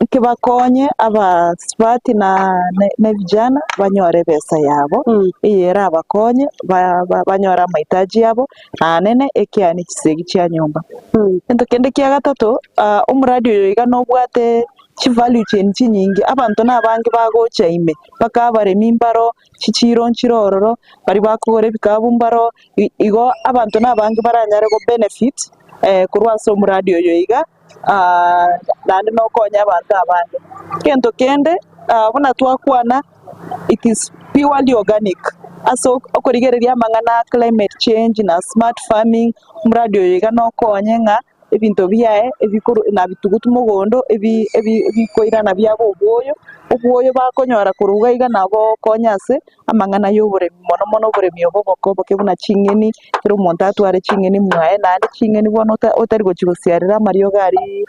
nkebakonye abasubati na na vijana banyore ebesa yabo, eye erabakonye ba- ba- banyore amahitaji abo, naende ekeane chisegi chia nyomba. Egento kende kia gatato, omoradi oyo iga nobwate chivalue chain chinyinge, abanto na abange bagocha ime, mpaka abaremi mbaro, chichiro nchire ororo, baria bakogora ebikabu mbaro, igo abanto na abange baranyare go benefit korwa ase omoradi oyo iga. naende nokonya abanto abange. Egento kende buna twakwana it is purely organic ase okorigereria amang'ana a climate change na smart farming, omoradi oyo iga nokonye ng'a ebinto biaye ebikoru nabitugutu mogondo ebi ebi ebikoirana biaba obwoyo, obwoyo bakonyora korwa iga iga nabo okonya ase amang'ana y'oboremi mono mono oboremi obo oboke oboke buna ching'eni, ekero omonto atware ching'eni mwaye naende ching'eni bono ota otari gochi gosiarera amariogo aria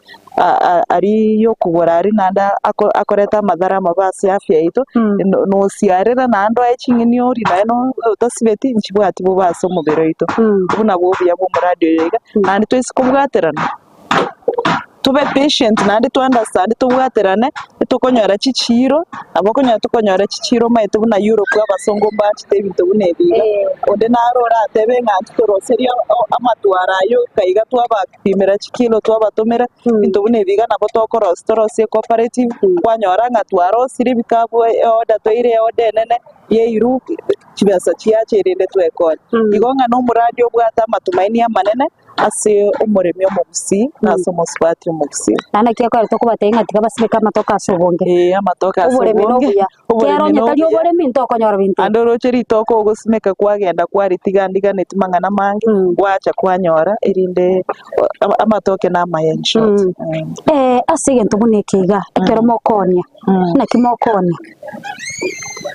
aria ya okogora aria naende ako akoreta amadhara amabe ase afya yaito, no nosiarera naende oe ching'eni orie naye no otasibeti nchibwati bobe ase omobere oito. Obwo nabwo obuya bwa omoradi oyo iga, naende toise kobwaterana. Tobe patient naende to understand tobwaterane, tokonyora chichiiro, nabo okonyora tokonyora chichiiro omanyete buna Europe abasongo mbanchete ebinto buna ebi iga, onde naro oratebe ng'a intwe toroserie amatwaro aywo iga iga twabapimera chikilo twabatomera, ebinto buna ebi iga nabo tokorosia torosie cooperative, kwanyora ng'a twarosirie ebikabu eorder toire eorder enene ya eiru chibesa chiacha erinde twekonye. Igo ng'a na omoradi obwate amatumaini amanene. Ase omoremi omogusii na ase omosubati omogusii. Naende naki ekero tokobatebia ng'a tiga basibeke amatoke ase obonge. Ee, amatoke ase Oboremi obonge. nobuya. Oboremi Kero onye tari nobuya. oboremi ntokonyora binto ebi. Ande oroche ritoke ogosimeka kwagenda kwaritiga ndiganeti mang'ana amange, gwacha kwanyora erinde amatoke namaya in short. Ase egento buna eke iga, ekero mokoonia, naki mokoonia?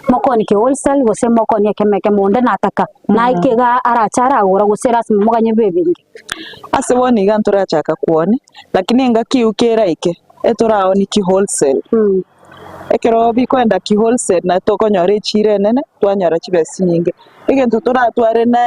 Mokoonia ki wholesale gose mokoonia ekemo ekemo onde nataka? Naike iga arache aragora gose lasima moganye ebibe ebinge. Ase bono iga ntorachaka kwonia, lakini engaki eyio keraike, etoraonie ki wholesale. Ekero bikoenda ki wholesale naye tokonyora echiro enene, twanyora chibesa chinyinge. Egento toratware na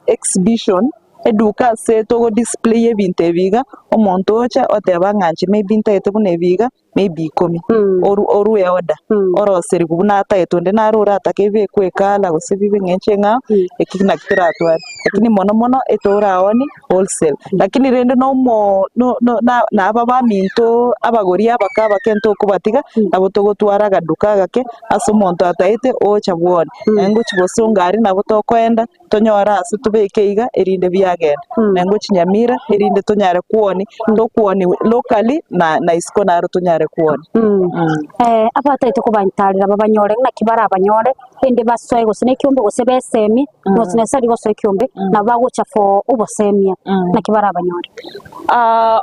exhibition, eduka ase togo display ebinto ebi iga, omonto ocha oteba ng'a inche maybe ntagete buna ebi iga, maybe ikomi, oru orue order, oroserigwe buna atagete onde naro oratake ebekwe ecolour gose bibe ng'encho eng'ao, eki naki toratware. Lakini mono mono etoraoni wholesale. Lakini rende na omo no no na na aba baminto abagori abake abake ntokobatiga, nabo togotwara agaduka agake, ase omonto atagete ocha bwone. Naende ngochi bosongo aria nabo tokoenda. tonyore ase tobeke iga erinde biagenda, na ngochi Nyamira erinde tonyare kuoni, tokuoni locally na na isiko naro tonyare. tonyare kwonia. Abataete kobantarera babanyore ng'aki barabanyore, rende basoe gose na ekiombe gose besemie, not necessarily gosoa ekiombe, nabo bagocha for obosemia, naki barabanyore.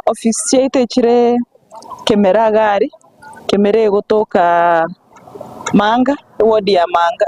Ofisi chiaito echire Kemera iga aria, Kemera egotoka Manga, eward ya Manga,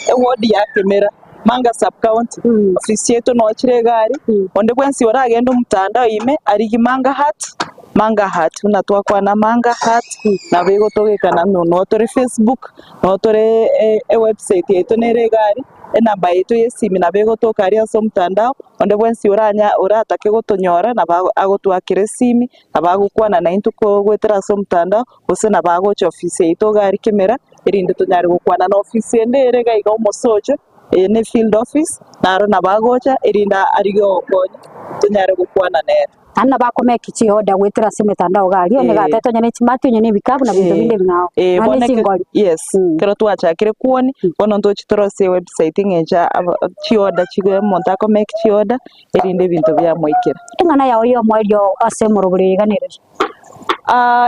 eward ya Kemera, Manga sub county, ofisi yaito noo chire iga aria, onde bwensi oragende omotandao ime arigie Manga Hut, Manga Hut buna twakwana Manga Hut, nabo egotogekana noo tore Facebook, noo tore ewebsite yaito nere iga aria, enamba yaito ya esimi nabo egotoka aria ase omotandao, onde bwensi oranya oratake gotonyora nabo agotwakera esimi, nabo agokwana naintwe goetera ase omotandao, gose nabo agocha ofisi yaito iga aria Kemera, erinde tonyare gokwana. Na ofisi ende ere iga iga omosocho, eye ne field office, naro nabo agocha erinde arigie ogokonya tonyare gokwana nere. Naende nabo akomeki chioda goetera ase emetandao iga aria, onye gatete onye ne chimati, onye ne ebikabu na binto binde ebing'ao, Eh, naende bono eke- chingori. yes, ekero twachakire kuoni, bono ntochi torosie ewebsite ng'encha aba chioda chigo omonto akomeki chioda, erinde ebinto biamoikera. Eng'ana yao y'omoerio ase omorobori oyo iga nereri?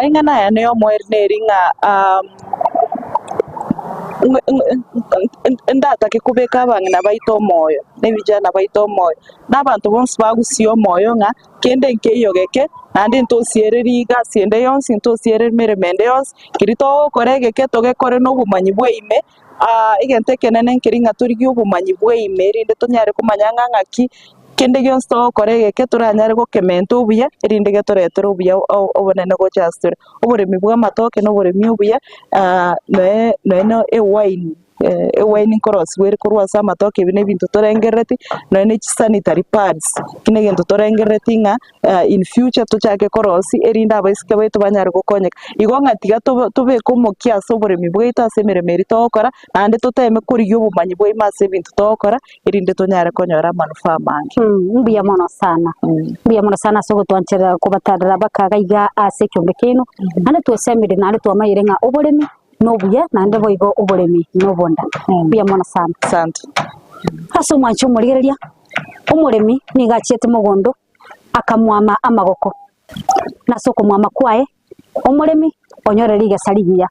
Eng'ana yane y'omoerio neri ng'a ndatake kobeka abang'ina baito omoyo, na ebijana baito omoyo, na abanto bonsi bagusie omoyo ng'a kende nkeiyo geke, naende ntosiereri egasi ende yonsi, ntosiereri meremo ende yonsi, keria togokora egeke togekore na obomanyi bwa ime, egento ekenene nkeri ng'a torigie obomanyi bwa ime erinde tonyare komanya ng'a ng'aki kende gionsi togokora egeke toranyare gokementa obuya erinde getoretere obuya obonene gocha ase tore. Oboremi bwa amatoke na oboremi obuya noe noe na ewine ewine nkorosiwa ere korwa ase amatoke ebi na ebinto torengerereti nonya ne chisanitary pads eki na egento torengerereti ng'a in future tochake korosia erinde abaiseke baito banyare gokonyeka. Igo ng'a tiga tobeke omokia ase oboremi bwaito ase emeremo eria togokora, naende toteme korigia obomanyi bwa ime ase ebinto togokora, erinde tonyare konyora amanufaa amange. Mbuya mono sana, mbuya mono sana ase ogotwancherera kobatarera mpaka iga iga ase ekiombe kiaino, naende twesemire naende twamanyire ng'a oboremi nobuya naende boigo oboremi nobonda. Mbuya mono sana. Asante. Ase omwancho omorigereria, omoremi nigo achiete mogondo akamwama amagoko, na ase okomwama kwaye omoremi onyore rigesa rigiya.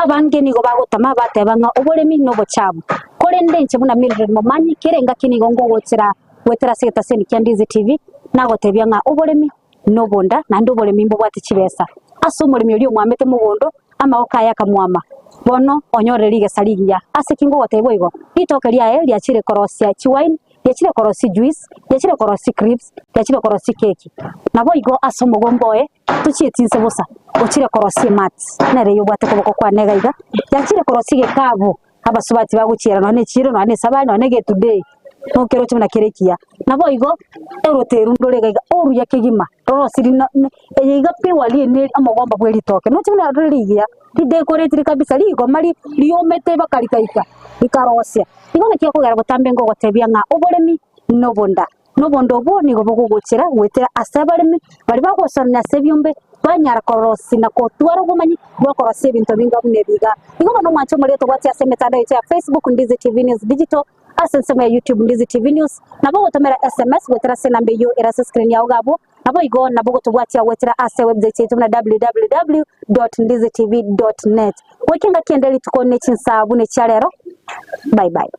Abange nigo bagotama bateba ng'a oboremi nobochabu, korende inche buna Mildred Momanyi kera engaki nigo ngogochera goetera ase egetaseni kia Ndizi TV nagotebia ng'a oboremi nobonda naende oboremi mbobwate chibesa. Ase omoremi oria omwamete mogondo amagoko aye akamwama, bono onyorire rigesa rigiya. Ase ki ngogotebia boigo? Ritoke riaye riachire korosia chiwaini riachire korosia juice, riachire korosia crisps, riachire korosia keki. Naboigo ase omogomba oye tochieti inse bosa, ochire korosia emat, nere eyobwate koboko kwane iga iga, yachire korosia egekabu abasubati bagochiera nonya ne echiro, nonya ne esabari, nonya ne egetudei, nokeroche buna kere ekiya. Naboigo oroteru ndore iga iga, oruya kegima, rorosirie na na eye iga pi waria ene omogomba bwe ritoke, noche buna rore rigiya, ridekoretiri kabisa, rigoma ri riomete mpaka rikaika, rikarosia. Igo naki okogera botambe ngogotebia ng'a oboremi nobonda, na obonda obwo nigo bogogochera goetera ase abaremi baria bagosoanania ase ebiombe, banyara korosia na kotwara obomanyi bw'okorosia ebinto binga buna ebi iga. Igo bono omwanche omorero tobwatie ase emetandao yaito ya Facebook Ndizi TV News Digital, ase ensemo ya YouTube Ndizi TV News, nabo ogotomera SMS goetera ase enamba eyio ere ase escreen yao iga abwo, Naboigo nabo gotobwatia goetera ase website yaito buna www.ndizitv.net. Goika engaki ende rituko ne chinsaa buna echia rero. Bye bye.